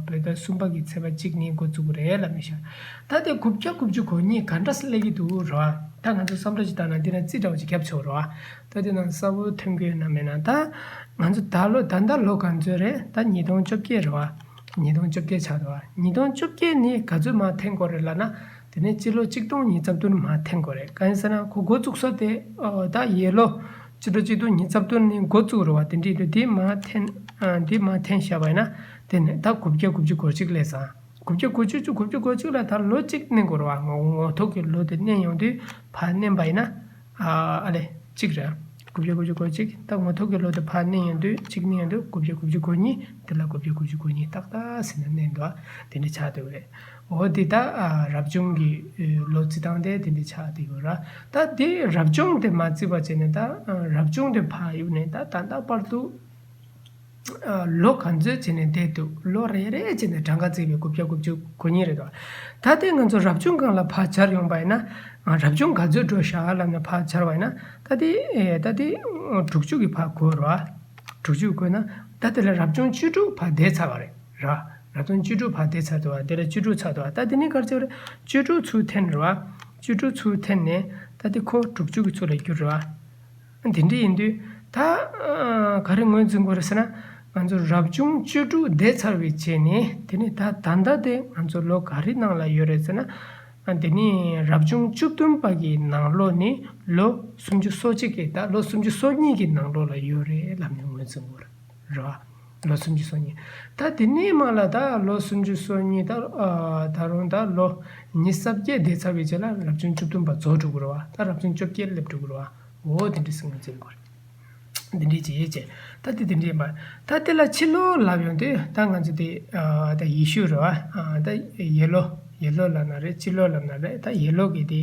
བོད་ཟླ་གསུམ་པ་གི་ཚེས་པ་གཅིག་ནས་འགོ་བཙུགས་ཀྱི་རེད་ལབ་ནས་བཞག་ད་དེ་དགུ་བརྒྱ་དགུ་བཅུ་གོ་གཉིས་ག་འདྲ་སེ་སླེབས་ཀྱི་འདུག་རེད་བ། ད་ང་ཚོ་བསམ་བློ་ཞིག་བཏང་ན་འདི་ན་རྩིས་འདྲ་བོ་ཞིག་བརྒྱབ་ཆོག་རེད་བ། ད་དེ་ནང་གསལ་པོ་ཐོན་གྱི་ཡོད་ན་མེད་ན། ད་ང་ཚོ་ད་ལོ་ད་ལྟ་ལོ་ག་ཚོད་རེད། ད་ཉིས་སྟོང་བཅོ་བརྒྱད་རེད་བ། ཉིས་སྟོང་བཅོ་བརྒྱད་ཆགས་འདུག་བ། ཉིས་སྟོང་བཅོ་བརྒྱད་ནས་ག་ཚོད་མར་འཐེན་དགོས་རེད་ལབ་ན། དེ་ནས་སྤྱི་ལོ་གཅིག་སྟོང་ཉིས་རྩ་བདུན་མར་འཐེན་དགོས་རེད། གང་ཡིན་ཟེར་ན་ཁོ་འགོ་བཙུགས་ས་དེ་ཨོ་ད་ཡས་ལོ་སྤྱི་ལོ་གཅིག་སྟོང་ཉིས་རྩ་བདུན་ནས་འགོ་བཙུགས་རེད་བ། དེ་འདྲས་དུས་དེ་མར་འཐེན་ཨ་དེ་མར་འཐེན་བཞག་པ་ཡིན་ན། དེ་ནས་ད་དགུ་བརྒྱ་དགུ་བཅུ་གོ་གཅིག་སླེབས་སོང་། དགུ་བརྒྱ་དགུ་བཅུ་དགུ་བཅུ་གོ་གཅིག་ལ་ད་ལོ་གཅིག་བསྣན་དགོས་རེད་བ། ངོ་ངོ་ཐོག་གི་ལོ་དེ་བསྣན་ཡོང་དུས་ཕར་བསྣན་པ་ཡིན་ན། ཨ་ཨ་ལེ། གཅིག་རེད། དགུ་བརྒྱ་དགུ་བཅུ་གོ་གཅིག་ད་ངོ་ཐོག་གི་ལོ་དེ་ཕར་བསྣན་ཡོང་དུས་གཅིག་བསྣན་ཡོང་དུས་དགུ་བརྒྱ་དགུ་བཅུ་གོ་གཉིས། དེ་ལ་དགུ་བརྒྱ་དགུ་བཅུ་གོ་གཉིས་ཏག་ཏག་ཟེར་ནས་བསྣན་འདུག་དེ་འདྲ་ཆགས་བསྡད་ཡོད་རེད། འོ་དེ་ད་ཨ་རབ་བྱུང་གི་ཨེ་ལོ་རྩིས་སྟངས་དེ་དེ་འདྲ་ཆགས་བསྡད་ཡོད་ར། ད་དེ་རབ་བྱུང་དེ་མ་བརྩིས་པ་བྱས་ནས་ད་ཨ་རབ་བྱུང་དེ་ཕར་གཡུགས་ནས་ད་ད་ལྟ་བར་དུ། ལོ་ག་ཚོད་བྱས་ནས་བསྡད་འདུག་ལོ་རེ་རེ་བྱས་ནས་གྲངས་ཀ་བརྩིས་པའི་དགུ་བརྒྱ་དགུ་བཅུ་གོ་གཉིས་རེད་དོ། ད་ལྟའི་ང་ཚོ་རབ་བྱུང་སྒང་ལ་ཕར་སྦྱར་ཡོང་པ་ཡིན་ན། རབ་བྱུང་ག་ཚོད་འགྲོ་ཤག་ལབ་ནས་ཕར་སྦྱར་བ་ཡིན་ན། ད་ལྟའི་ད་ལྟའི་དྲུག་ཅུ་གི་ཕར་འགོར་ར། དྲུག་ཅུ་འགོར་ན། ད་དེ་ལ་རབ་བྱུང་བཅུ་དྲུག་ཕར་བསྡད་ཚར་བ་རེད་ར། རབ་བྱུང་བཅུ་དྲུག་ཕར་བསྡད་ཚར་འདུག་བ། དེ་ལ་བཅུ་དྲུག་ཚར་འདུག་བ། ད་དེ་ནས་ག་རེ་བྱས་པ་རེད། བཅུ་དྲུག་ཚུར་འཐེན་རེད་བ། བཅུ་དྲུག་ཚུར་འཐེན་ནས་ད་དེ་ཁོ་དྲུག་ཅུ་གི་ཚུར་ལ་བསྒྱུར་རེད་བ། འདི་འདྲ་ཡིན་དུས་ད་ག་རེ་ངོས་འཛིན་དགོས་རེད་ཟེར་ན། ང་ཚོ་རབ་བྱུང་བཅུ་དྲུག་འདས་ཚར་བའི་རྗེས་ནས་དེ་ནས་ད་ད་ལྟ་དེ་ང་ཚོ་ལོ་ག་རེ་ནང་ལ་ཡོད་རེད་ཟེར་ན། དེ་ནས་རབ་བྱུང་བཅུ་བདུན་པ་གི་ནང་ལོགས་ནས་ལོ་སུམ་ཅུ་སོ་གཅིག་གི་ད་ལོ་སུམ་ཅུ་སོ་གཉིས་ཀྱི་ནང་ལོགས་ལ་ཡོད་རེད་ལབ་ནས་ངོས་འཛིན་དགོས་རེད་བ། ལོ་སུམ་ཅུ་སོ་གཉིས། ད་དེ་ནས་མར་ལ་ད་ལོ་སུམ་ཅུ་སོ་གཉིས་ད་ཨ་ད་རུང་ད་ལོ་ཉི་ཤུ་རྩ་བརྒྱད་འདས་ཚར་བའི་རྗེས་ལ་རབ་བྱུང་བཅུ་བདུན་པ་རྫོགས་འགྲོ་གི་རེད་བ། ད་རབ་བྱུང་བཅོ་བརྒྱད་སླེབས་འགྲོ་གི་རེད་བ། འོ་དེ་འདྲ་སེ་ངོས་འཛིན་དགོས་རེད། འདི་འདྲའི་བྱས་བྱས། ད་དེ་དེ་འདྲའི་མ། ད་དེ་ལ་ཕྱི་ལོ་ལབ་ཡོང་དུས་ད་ང་ཚོ་དེ་ཨ་ད་ཡེ་ཤུ་རེད་བ། ཨ་ད་ཡེ་ལོ་ཡེ་ལོ་ལབ་ན་རེད། ཕྱི་ལོ་ལབ་ན་རེད། ད་ཡེ་ལོ་གི་དེ་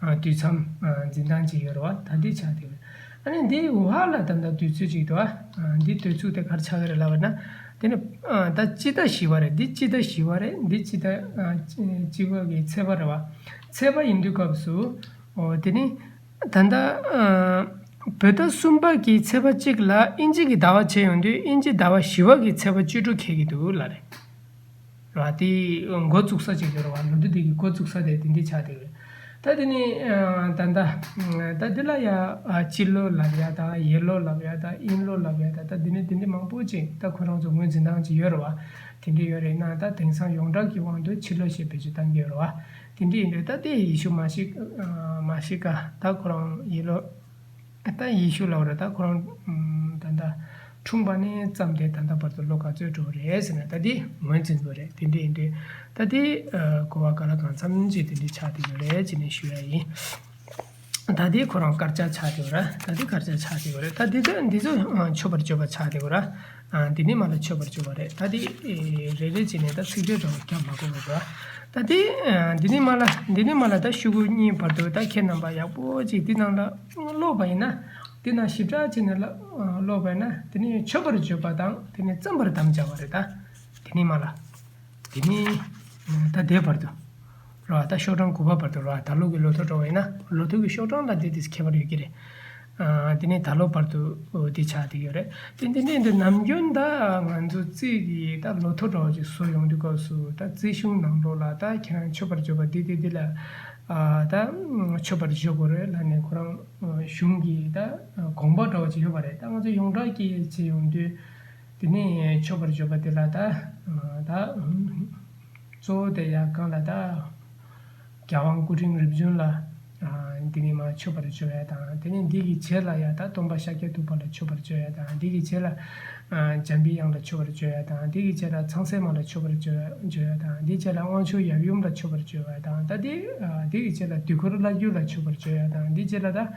ཨ་དུས་མཚམས་ཨ་འཛིན་སྟངས་ཅིག་ཡོད་རེད་བ། ད་འདི་ཆགས་བསྡད་ཡོད། ཨ་ནི་འདི་འོག་ལ་ད་ལྟ་དུས་ཚོད་ཅིག་འདུག་ཨ། འདི་དུས་ཚོད་དེ་ག་རེ་ཆགས་ཀྱི་རེད་ལབ་པ་ན། དེ་ནི་ཨ་ད་སྤྱི་ཟླ་བཞི་པ་རེད། འདི་སྤྱི་ཟླ་བཞི་པ་རེད། འདི་སྤྱི་ཟླ་ཨ་གཅིག་པ་གི་ཚེས་པ་རེད་བ། ཚེས་པ་ཡིན་དུས་སྐབས་སུ་ཨོ་དེ་ནི་ད་ལྟ་ཨ་བོད་ཟླ་གསུམ་པ་གི་ཚེས་པ་གཅིག་ལ་དབྱིན་ཇི་གི་ཟླ་བ་བྱས་ཡོང་དུས་དབྱིན་ཇི་ཟླ་བ་བཞི་པ་གི་ཚེས་པ་བཅུ་དྲུག་འཁེལ་གྱི་འདུག་ལབ་རེད། ར་དེ་འགོ་བཙུགས་ས་ཅིག་ཡོད་རེད་བ། ལོ་དུས་དེ་གི་འགོ་བཙུགས་ས་དེ་དེ་འདྲ་ཆགས་བསྡད་ཡོད་རེད། ད་དེ་ནི་ཨ་ད་ལྟ་ད་འདི་ལ་ཡ་ཨ་སྤྱི་ལོ་ལབ་ཡ་དང་ཡེ་ལོ་ལབ་ཡ་དང་དབྱིན་ལོ་ལབ་ཡ་དང་ད་འདི་ནི་དེ་འདྲ་མང་པོ་ཅིག་ད་ཁོ་རང་ཚོ་ངོས་འཛིན་སྟངས་ཅིག་ཡོད་རེད་བ། དེ་འདྲ་ཡོད་རེད་ན་ད་དེང་སང་ཡོངས་གྲགས་ཀྱི་དབང་དུ་ཕྱི་ལོ་ཞེས་བེད་སྤྱོད་བཏང་གི་ཡོད་རེད་བ། དེ་འདྲ་ཡིན་དུས་ད་དེ་ཡེ་ཤུ་མ་ཤི་ཨ་མ་ཤི་ཀ་ད་ཁོ་རང་ཡེ་ལོ། ད་ཡེ་ཤུ་ལབ་རེད། ད་ཁོ་རང་ད་ད་འཁྲུངས་པ་ནས་བརྩམས་ཏེ་ད་ལྟ་བར་དུ་ལོ་ག་ཚོད་འགྲོ་རེད་ཟེར་ན་ད་དེ་ངོས་འཛིན་དགོས་རེད། དེ་འདྲ་ཡིན་དུས་ད་དེ་གོ་བ་ག་ལ་གང་འཚམ་ཅིག་དེ་འདྲ་ཆགས་བསྡད་ཡོད་རེད་ཅེས་ནས་ཞུ་ཡ་ཡིན། ད་དེ་ཁོ་རང་དཀར་ཆག་ཆགས་བསྡད་ཡོད་རེད། ད་དེ་དཀར་ཆག་ཆགས་བསྡད་ཡོད་རེད། ད་དེ་ཚོ་འདི་ཚོ་མཆོད་པར་བརྗོད་པ་ཆགས་བསྡད་ཡོད་རེད། ཨ་འདི་ནས་མར་ལ་མཆོད་པར་བརྗོད་པ་རེད། ད་འདི་རེ་རེ་བྱས་ནས་ད་ཚིག་འགྲེལ་འདྲ་བོ་རྒྱབ་མ་དགོས་པ་རེད། ད་འདི་འདི་ནས་མར་ལ་འདི་ནས་མར་ལ་ད་ཤོག་གུ་གཉིས་བར་དུ་ད་ཁྱེད་རྣམ་པ་ཡག་པོ་ཅིག་འདི་ནང་ལ་ཀློག་པ་ཡིན་ན། འདི་ནང་ཞིབ་ཕྲ་བྱས་ནས་ཀློག་པ་ཡིན་ན་དེ་ནས་མཆོད་པར་བརྗོད་པ་དང་དེ་ནས་བརྩམ་པར་དམ་བཅའ་བ་རེད། ད་འདི་ནས་མར་ལ་འདི་ནས་ད་འདི་བར་དུ་རེད་བ། ད་ཤོག་གྲངས་དགུ་པ་བར་དུ་རེད་བ། ད་ལོ་གི་ལོ་ཐོ་འདྲ་བོ་ཡིན་ན་ལོ་ཐོ་གི་ཤོག་གྲངས་ལ་འདི་དེ་ཁྱད་པར་ཡོད་ཀྱི་རེད། དེ་ནས་ད་ལོ་བར་དུ་འོ་དེ་ཆགས་བསྡད་ཡོད་རེད། དེ་འདི་ནས་འདི་ནམ་རྒྱུན་ད་ང་ཚོ་རྩིས་ཀྱི་ད་ལོ་ཐོ་འདྲ་བོ་ཅིག་བཟོ་ཡོང་དུས་སྐབས་སུ་ད་རྩིས་གཞུང་ནང་ལོགས་ལ་ད་ཁྱེད་རང་མཆོད་པར་བརྗོད་པ་འདི་འདི་འདི་ལ་ད་མཆོད་པར་བརྗོད་དགོས་རེད་ལབ་ནས་ཁོ་རང་གཞུང་གི་ད་དགོངས་པ་འདྲ་བོ་ཅིག་ཡོད་པ་རེད། ད་ང་ཚོ་ཡོངས་གྲགས་ཀྱི་བྱས་ཡོང་དུས་དེ་ནས་མཆོད་པར་བརྗོད་པ་འདི་ལ་ད་ད་གཙོ་བོ་དེ་ཡང་གང་ལ་ད། རྒྱལ་དབང་སྐུ་ཕྲེང་རིམ་བྱོན་ལ། ཨ་འདི་ནས་མར་མཆོད་པར་བརྗོད་ཡ་དང་། དེ་ནས་འདི་གི་རྗེས་ལ་ཡ་ད་སྟོན་པ་ཤཱཀྱ་ཐུབ་པ་ལ་མཆོད་པར་བརྗོད་ཡ་དང་། འདི་གི་རྗེས་ལ་ཨ་འཇམ་པའི་དབྱངས་ལ་མཆོད་པར་བརྗོད་ཡ་དང་། འདི་གི་རྗེས་ལ་ཚངས་སྲས་མ་ལ་མཆོད་པར་བརྗོད་བརྗོད་ཡ་དང་། འདིའི་རྗེས་ལ་དབང་ཕྱུག་ཡབ་ཡུམ་ལ་མཆོད་པར་བརྗོད་ཡ་དང་། ད་འདི་ཨ་འདི་གི་རྗེས་ལ་དུས་འཁོར་བླ་བརྒྱུད་ལ་མཆོད་པར་བརྗོད་ཡ་དང་། འདིའི་རྗེས་ལ་ད།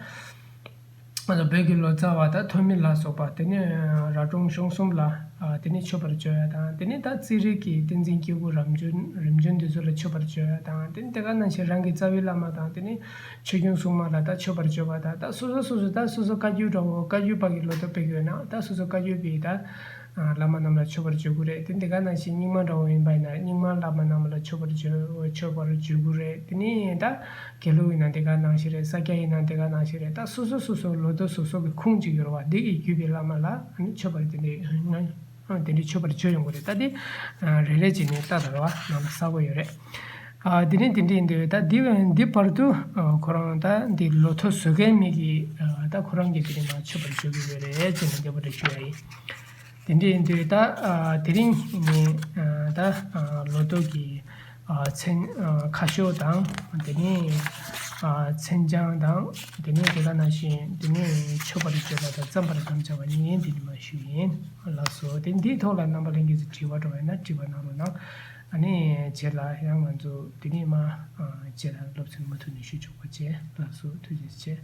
ང་ཚོ་བོད་ཀྱི་ལོ་ཙཱ་བ་དང་ཐོན་མི་ལ་སོགས་པ། དེ་ནས་ར་སྒྲུང་གཞུང་གསུམ་ལ་ཨ་དེ་ནས་མཆོད་པར་བརྗོད་ཡ་དང་། དེ་ནས་ད་རྩིས་རིག་གི་བསྟན་འཛིན་སྐྱེས་བུ་རིམ་བྱོན་རིམ་བྱོན་འདི་ཚོ་ལ་མཆོད་པར་བརྗོད་ཡ་དང་། དེ་ནས་དེ་ག་ནང་བཞིན་རང་གི་རྩ་བའི་བླ་མ་དང་། དེ་ནས་ཆོས་སྐྱོང་སྲུང་མ་ལ་ད་མཆོད་པར་བརྗོད་པ་དང་། ད་སོ་སོ་སོ་སོ་ད་སོ་སོ་བཀའ་བརྒྱུད་འདྲ་བོ། བཀའ་བརྒྱུད་པ་གི་ལོ་ཐོ་ཕེབས་ཡོད་ན་ད་སོ་སོ་བཀའ་བརྒྱུད་པའི་ད་བླ་མ་རྣམས་ལ་མཆོད་པར་བརྗོད་དགོས་རེད། དེ་འདི་ག་ནང་བཞིན་རྙིང་མ་འདྲ་བོ་ཡིན་པ་ཡིན་ན་རྙིང་མ་བླ་མ་རྣམས་ལ་མཆོད་པར་བརྗོད་མཆོད་པར་བརྗོད་དགོས་རེད། དེ་ནས་ད། དགེ་ལུགས་ཡིན་ན་དེ་ག་ནང་བཞིན་རེད། ས་སྐྱ་ཡིན་ན་དེ་ག་ནང་བཞིན་རེད། ད་སོ་སོ་སོ་སོ་ལོ་ཐོ་སོ་སོ་གི་ཁུངས་གཅིག་ཡོད་རེད་བ། འདི་གི་བརྒྱུད་པའི་བླ་མ་ལ་ཨ་ནི་མཆོད་པར་དེ་འདྲའི་ང་ཨ་དེ་འདྲའི་མཆོད་པར་བརྗོད་ཡོང་གི་རེད། ད་དེ་རེ་རེ་བྱས་ནས་ལྟ་དང་རེད་བ། ནང་ལ་གསལ་པོ་ཡོད་རེད། ཨ་དེ་ནས་དེ་འདྲ་ཡིན་དུས་ད་འདི་འདི་བར་དུ་ཨ་ཁོ་རང་ད་འདི་ལོ་ཐོ་བཟོ་མཁན་མི་གི་ཨ་ད་ཁོ་རང་གི་དེ་ནས་མ་མཆོད་པར་བརྗོད་ཀྱི་ཡོད་རེད་ཅེས་ནས་འདི་བར་དུ་ཞུ་ཡ་ཡིན། དེ་འདྲ་ཡིན་དུས་ད་ཨ་དེ་རིང་ནི་ཨ་ད་ཨ་ལོ་ཐོ་གི་ཨ་མཚན་ཨ་ཁ་ཤོ་དང་། དེ་ནས་ཨ་མཚན་བྱང་དང་། དེ་ནས་དེ་ག་ནང་བཞིན་དེ་ནས་མཆོད་པར་བརྗོད་པ་དང་བརྩམ་པར་དམ་བཅའ་བ་གཉིས་འདི་ནི་མ་ཞུས་ཡིན། ལགས་སོ། དེ་འདིའི་ཐོག་ལ་རྣམ་པ་ལྷན་རྒྱས་ཀྱི་དྲི་བ་འདྲ་བ་ཡོད་ན་དྲི་བ་གནང་རོགས་གནང་། ཨ་ནི་རྗེས་ལ་ཡང་ང་ཚོ་དེ་ནས་མ་ཨ་རྗེས་ལ་སློབ་ཚན་མུ་མཐུད་ནས་ཞུ་ཆོག་པ་བྱས། ལགས་སོ། ཐུགས་རྗེ་ཆེ།